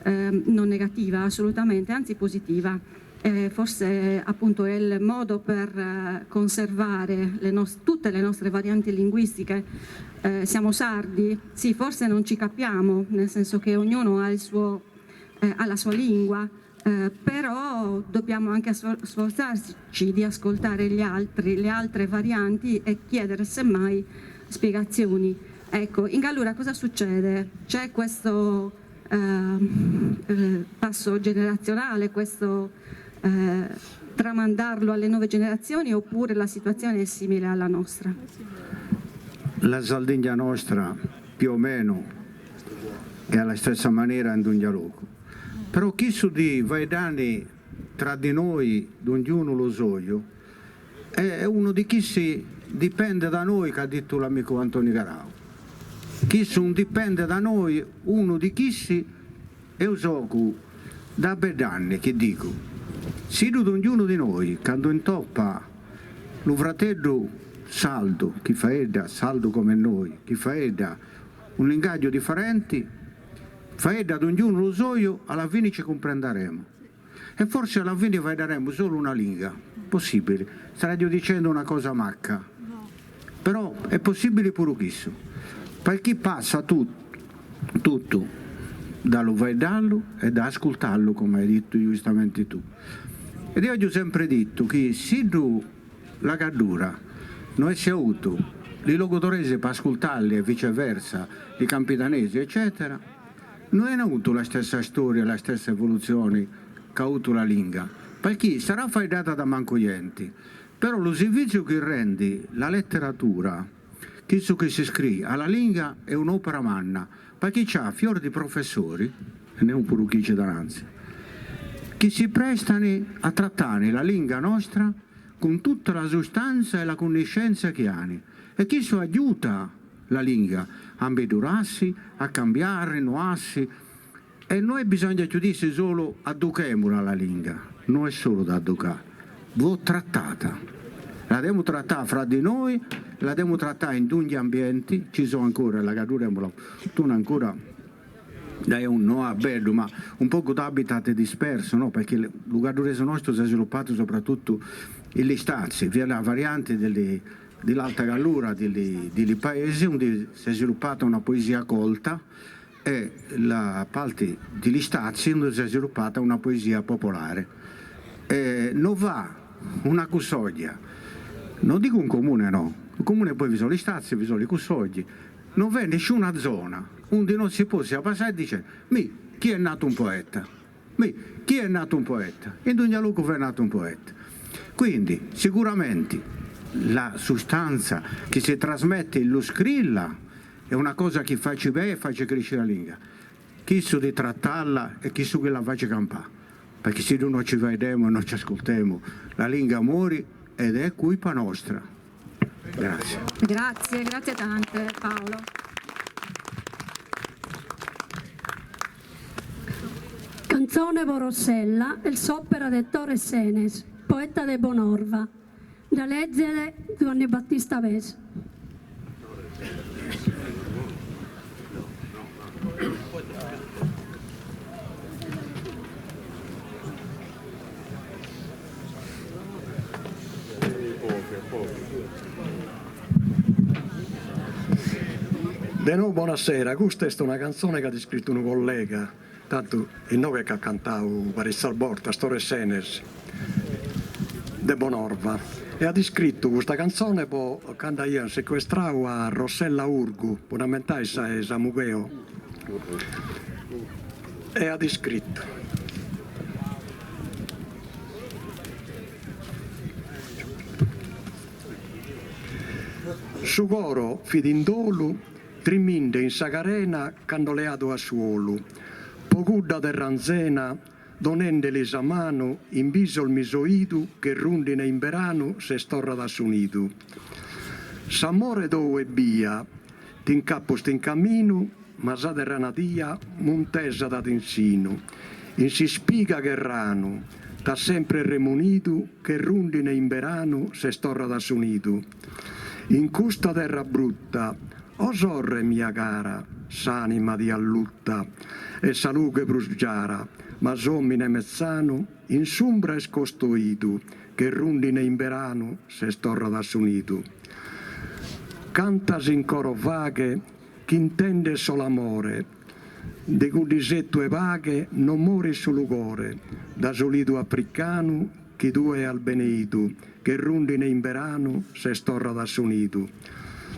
eh, non negativa assolutamente, anzi positiva. Eh, forse appunto è il modo per eh, conservare le tutte le nostre varianti linguistiche. Eh, siamo sardi? Sì, forse non ci capiamo, nel senso che ognuno ha, il suo, eh, ha la sua lingua, eh, però dobbiamo anche sforzarci di ascoltare gli altri, le altre varianti e chiedere semmai spiegazioni. Ecco, in Gallura cosa succede? C'è questo eh, passo generazionale, questo eh, tramandarlo alle nuove generazioni oppure la situazione è simile alla nostra? La Sardegna nostra più o meno è alla stessa maniera in Dungialuco. Però chi su di Vaidani tra di noi, d'ognuno lo soglio, È unu di chissi dipende da noi ch'at dittu l'amicu Antoni Garau. Chissu un dipende da noi, unu di chissi, eo so da bedd'anni chi dicu, siddu donniunu di noi candu intoppa lu frateddu sardu chi faeddat sardu come noi, chi faeddat un linguaggiu differenti, faeddat donniunu lu soju, alla fini ci cumprendaremo. E forsi alla fini faeddaremo solu una linga, possibili, starei dicendo una cosa macca, però est possibili puru chissu, perchì passa tuttu da lu faeddallu e da ascultallu, come hai detto giustamente tu. Ed eo aggio sempre dittu chi siddu la Gaddura no essi autu li logudoresi po ascultalli e viceversa li campidanesi eccetera, No ant avutu la stessa storia, la stessa evoluzioni ca avutu la linga, perchì sarà faeddata da mancu genti, però lu sirviziu chi rendi la letteratura, chissu chi si scriit a la linga est un'opera manna, perchì c'at fior di professori, e neu puru chi c'è dananzi, chi si prestani a trattare la linga nostra cun tutta la sustanza e la cunniscenza chi ani, e chissu agiuta la linga a ambiddurassi, a cambiare, a rinnoassi, e no est bisogna chiudissi solu adduchemula la linga, no est solu da adducare, vo trattata, la demu trattare fra di noi, la demu trattare in dogni ambienti, ci sono ancora, la Gaddura est una ancora dae un no a bellu ma un pocu d'habitat dispersu no perché lu gadduresu nostru s'est sviluppatu soprattuttu in li stazzi, fiat una variante de li di l'Alta Gallura, di li di li paesi undi s'est sviluppata una poesia colta e la parti di li stazzi undi s'est sviluppata una poesia popolare. E no v'at una cussoglia, non dico un comune no, un comune poi vi sono li stazzi, vi sono li cussogli, no v'est nisciuna zona undi non si possa passare e dice, mi, chi est natu un poeta, mi, chi est natu un poeta, in dogna logu v'est natu un poeta. Quindi sicuramente la sustanza chi si trasmette in lu scrilla è una cosa chi faci beni e faci crisci la lingua, chissu di trattalla est chissu chi la faci campà, perché si no ci faeddemu e no ci ascoltemu la lingua mori ed è culpa nostra. Grazie. Grazie, grazie tante Paolo. Cantzone po Rossella est s'òpera de Tore Senes, poeta de Bonorva. Dda lezet Giuanni Battista Pes. De nou bonasera, custa est una cantzone chi at iscritu unu collega, tantu inoghe ch'at cantau paritzas bortas, Tore Senes de Bonorva, e at iscritu custa cantzone po cando aiant secuestrau a Rossella Urgu, po dd'ammentais sa 'e Samugheo, e at iscritu. Su coro fit in dolu, triminde in sa carena cando leadu at su 'olu, po cudda terra anzena, donendeli sa manu, in bisos mi so 'idu che rundine in beranu s'est torrada a su nidu. S'amore tou ebbia ti nch'at postu in caminu, ma sa terra nadia muntesa t'at in sinu, in s'ispiga che ranu t'at sempre remunidu che rundine in beranu ses torrada a su nidu. In custa terra brutta, o sorre mia cara, s'anima ti allutta e sa lughe prus giara, ma s'omine metzanu in s'umbra est costoidu che rundine in beranu ses torrada a su nidu. Cantas in coro faghe Ch'intendet sol'amore. De cudd'isettu 'e paghe non morit su lugore, da su lidu africanu chi tue as beneidu, che rundine in beranu ses torrada a su nidu.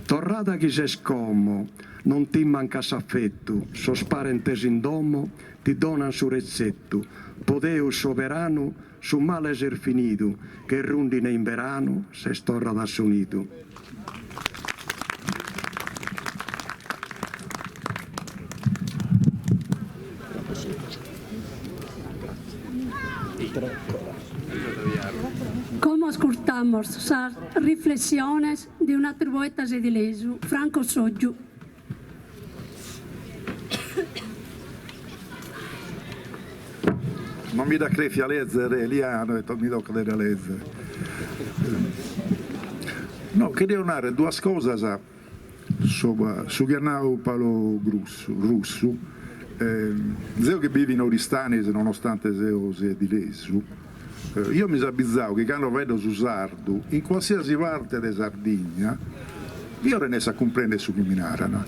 Torrada chi ses como, non ti mancat s'affettu, sos parentes in domo ti donan su retzettu, po Deus soberanu su male s'est finidu, che rundine in beranu ses torrada a su nidu. Como. Como ascurtamos sas riflessiones de un'àteru poeta sedilesu, Franco Sotgiu. Non mi dd'at crèfia lèzere Eliano e mi tocat de dda lèzere. No, cherio nàrrere duas cosas subra su chi at nau Paolo Grussu, Russu. Zeo chi bivo in Oristanis nonostante seo sedilesu, eo mi so abizau chi cando faeddo su sardu in qualsiasi parte de Sardigna, eo renesso a cumprender su chi mi naran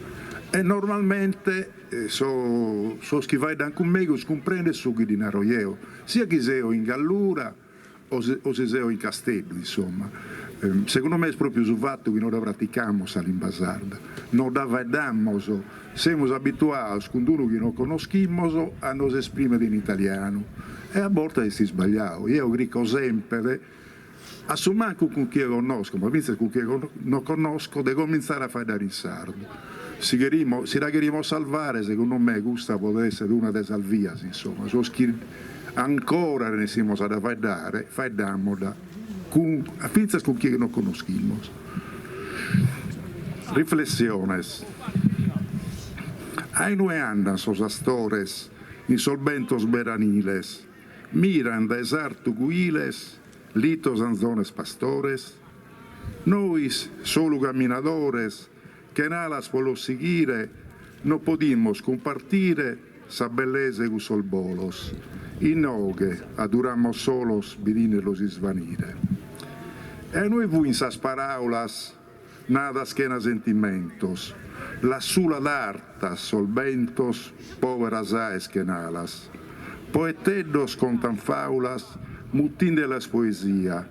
e normalmente sos chi faeddan cun megus cumprenden su chi ddi naro jeo, sia chi seo in Gallura o si seo in Casteddu, insomma. Segundu me est propriu su fatu chi no dda praticamos sa limba sarda, no dda faeddamos, semus abituados cun d'unu chi no connoschimos a nos esprimere in italianu e a bortas est isbagliadu. Jeo crico semper, a su mancu cun chie connosco, ma fintzas cun chie no connosco, de comintzare a faeddare in sardu. Si cherimos, si la cherimos salvare, segundu me custa podet essere una de sas vias, insomma, sos chi ancora renessimos a dda faeddare, faeddamosdda cun, fintzas cun chie no connoschimos. Riflessiones. A inue andan sos astores in sos bentos beraniles? Miran dae s'artu cuiles, litos anzones pastores? Nois, solu caminadores, chen'alas po los sighire, no podimos cumpartire sa bellesa 'e cussos bolos. Inoghe aduramos solos bidindelos isvanire. E a inue fuin sas paraulas nadas chena sentimentos, las sulat artas sos bentos poberas aes chen'alas. Poeteddos contan faulas mutindelas poesia,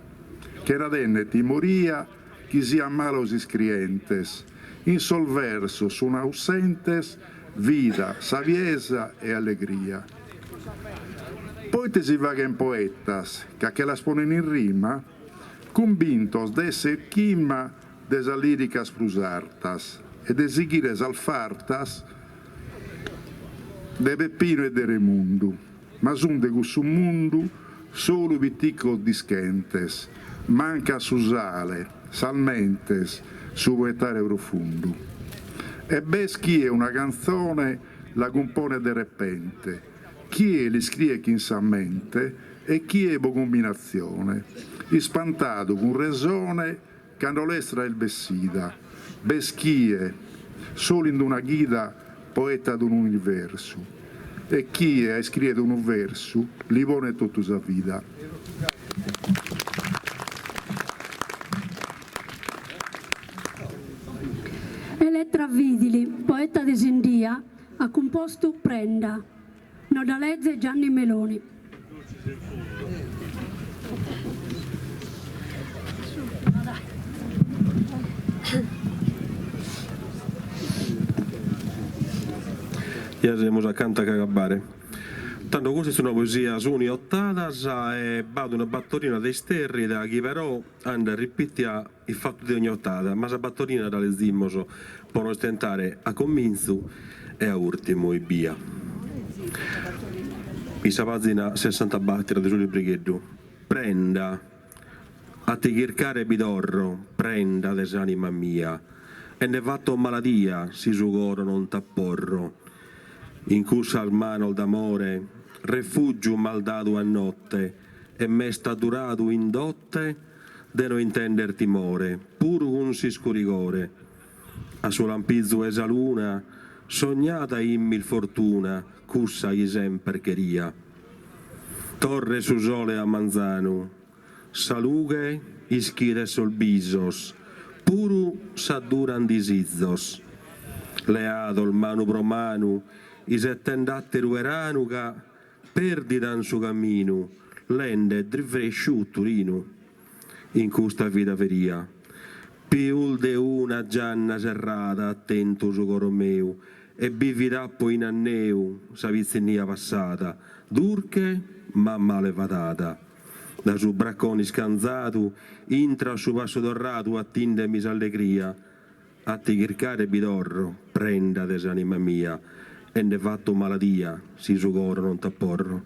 chena tenner timoria chi sian malos iscrientes, in sos versos sun ausentes vida, sabiesa e allegria. Poite si faghen poetas ca che las ponen in rima? Cumbintos de esser chima de sas liricas prus artas e de sighire sas fartas de Peppinu e de Remundu, ma sun de cussu mundu solu piticos dischentes, mancat su sale, sas mentes, su poetare profundu. E b'est chie una cantzone la cumponet de repente, Chie l'iscriet chin sa mente e chie po cumbinatzione, ispantadu cun resone cando lestra est bessida, b'est chie, solu in d'una chida, poetat unu universu e chie a iscriet unu versu li ponet totu sa vida. Elettra Vidili, poeta de Sindia, at cumpostu Prenda. Nos dda lezet Gianni Meloni. Ja semus acanta a ch'agabbare. Tando custa est una poesia suni otadas e b'at una batorina de isterrida chi però andat ripitia ifatu de ogni otada, ma sa batorina dda lezimos po no istentare a comintzu e a ùrtimu ebbia. In sa pàzina sessantabater de su librigheddu, Prenda, a ti chircare bi torro, prenda de s'ànima mia, e nde fato maladia si su coro non t'aporro. In cussas manos d'amore, refùgiu m'as dadu a note e m'est adduradu in dote de no intender timore, puru cun s'iscurigore. A su lampizu 'e sa luna, sognada 'imis fortuna, cussa chi semper cheria. Torret su sole a manzanu, sa lughe ischidet sos bisos, puru s'adduran disizos. Leados manu pro manu, isetend'atteru 'eranu ca Perdid'an su caminu, lende drivresciu uturinu in custa vida feria. Pius de una gianna serrada at tentu su coro meu e bivid'apo in anneu sa pitzinnia passada, durche ma male fadada. Da su bracone iscanzadu, intro a su passu torradu 'atindemi s'allegria A ti chircare bi torro, prenda de s'anima mia, e nde fatto maladia si su coro non t'aporro.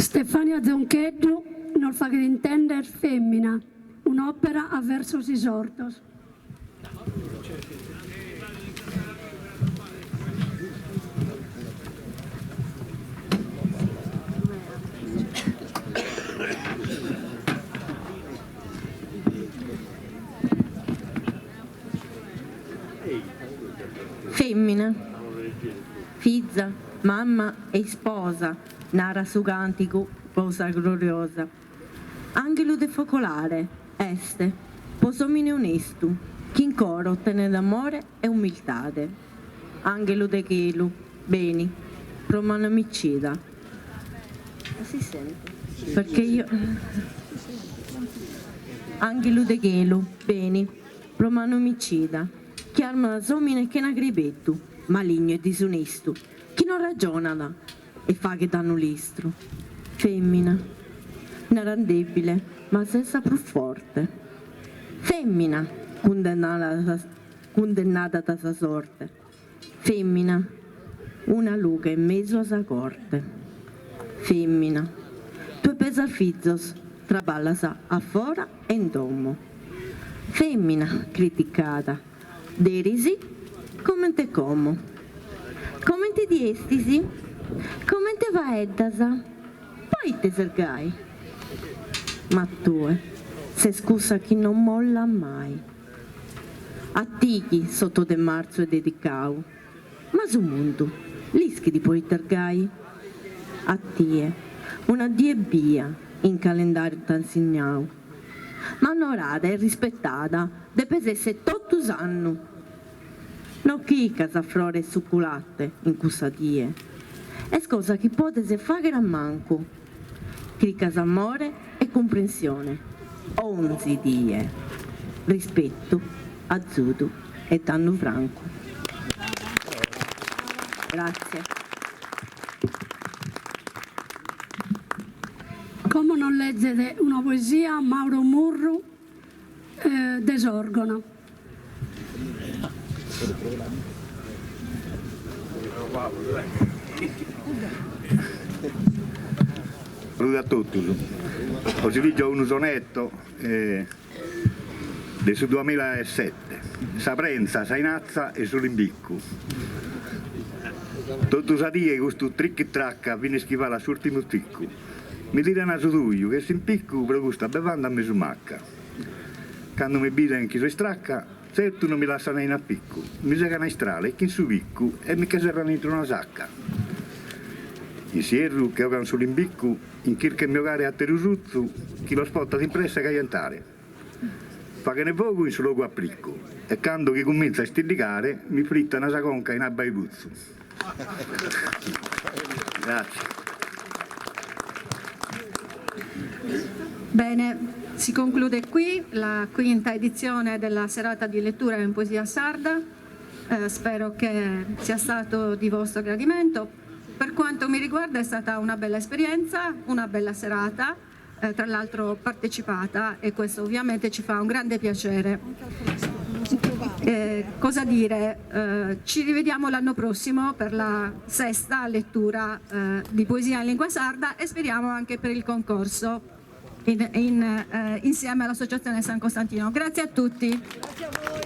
Stefania Zoncheddu nos faghet intender Femmina, un'òpera a versos isortos. Femmina, fiza, mamma e isposa, narat su cantigu po sa gloriosa. Anghelu de focolare est po s'omine onestu chi in coro tenet amore e umiltade. Anghelu de chelu, beni, pro manu omicida. Si sente? Perché io. Anghelu de chelu, beni, pro manu omicida, chi armat s'omine chena crebeddu, malignu e disonestu, chi non ragionat e faghet dannu lestru. Femmina, naran debile, ma ses sa prus forte. Femmina, cundennada da sa sorte. Femmina, una lughe in mesu a sa corte. Femmina, tue pesas fizos, traballas a fora e in domo. Femmina, criticada, deris comente como. Comente ti 'estis? Comente faeddas? Poite ses gai? Ma tue ses cussa chi non mollat mai. A tighi s'otto de martzu est dedicau, ma su mundu l'ischit poite est gai? A tie una die ebbia in calendariu t'an signau, ma onorada e rispettada depes esser totu s'annu. No chircas frores e tzuculate in cussa die, est cosa chi podes fagher a mancu. Chircas amore e cumprensione onzi die, rispettu, azudu e dannu francu. Grazie. Como nos lezet una poesia Mauro Murru de Sorgono. Salude a totus. Bos ligio unu sonetto de su duamilaesete, Sa prentza, sa inatza e su limbiccu. Totu sa die custu tricchi tracca finas chi falat s'urtimu ticcu. Mi tiran su tuju che s'impiccu pro custa bevanda mesu macca. Cando mi biden chi so istracca, zertu non mi lassan in appiccu, mi segan a istrale e chin su piccu e mi che serran intro una sacca. In s'ierru che 'ogan su limbiccu in chirca 'e mi 'ogare atteru sutzu chi los potat in presse cajentare. Faghene fogu in su logu apriccu e cando chi cumintzo a istiddigare mi frittan sa conca in abba 'e putzu. Grazie. Bene, si conclude qui la quinta edizione della serata di lettura in poesia sarda. Eh, spero che sia stato di vostro gradimento. Per quanto mi riguarda è stata una bella esperienza, una bella serata, eh, tra l'altro partecipata e questo ovviamente ci fa un grande piacere. Eh, cosa dire? Eh, ci rivediamo l'anno prossimo per la sesta lettura eh, di poesia in lingua sarda e speriamo anche per il concorso in, in, eh, insieme all'Associazione San Costantino. Grazie a tutti. Grazie a voi.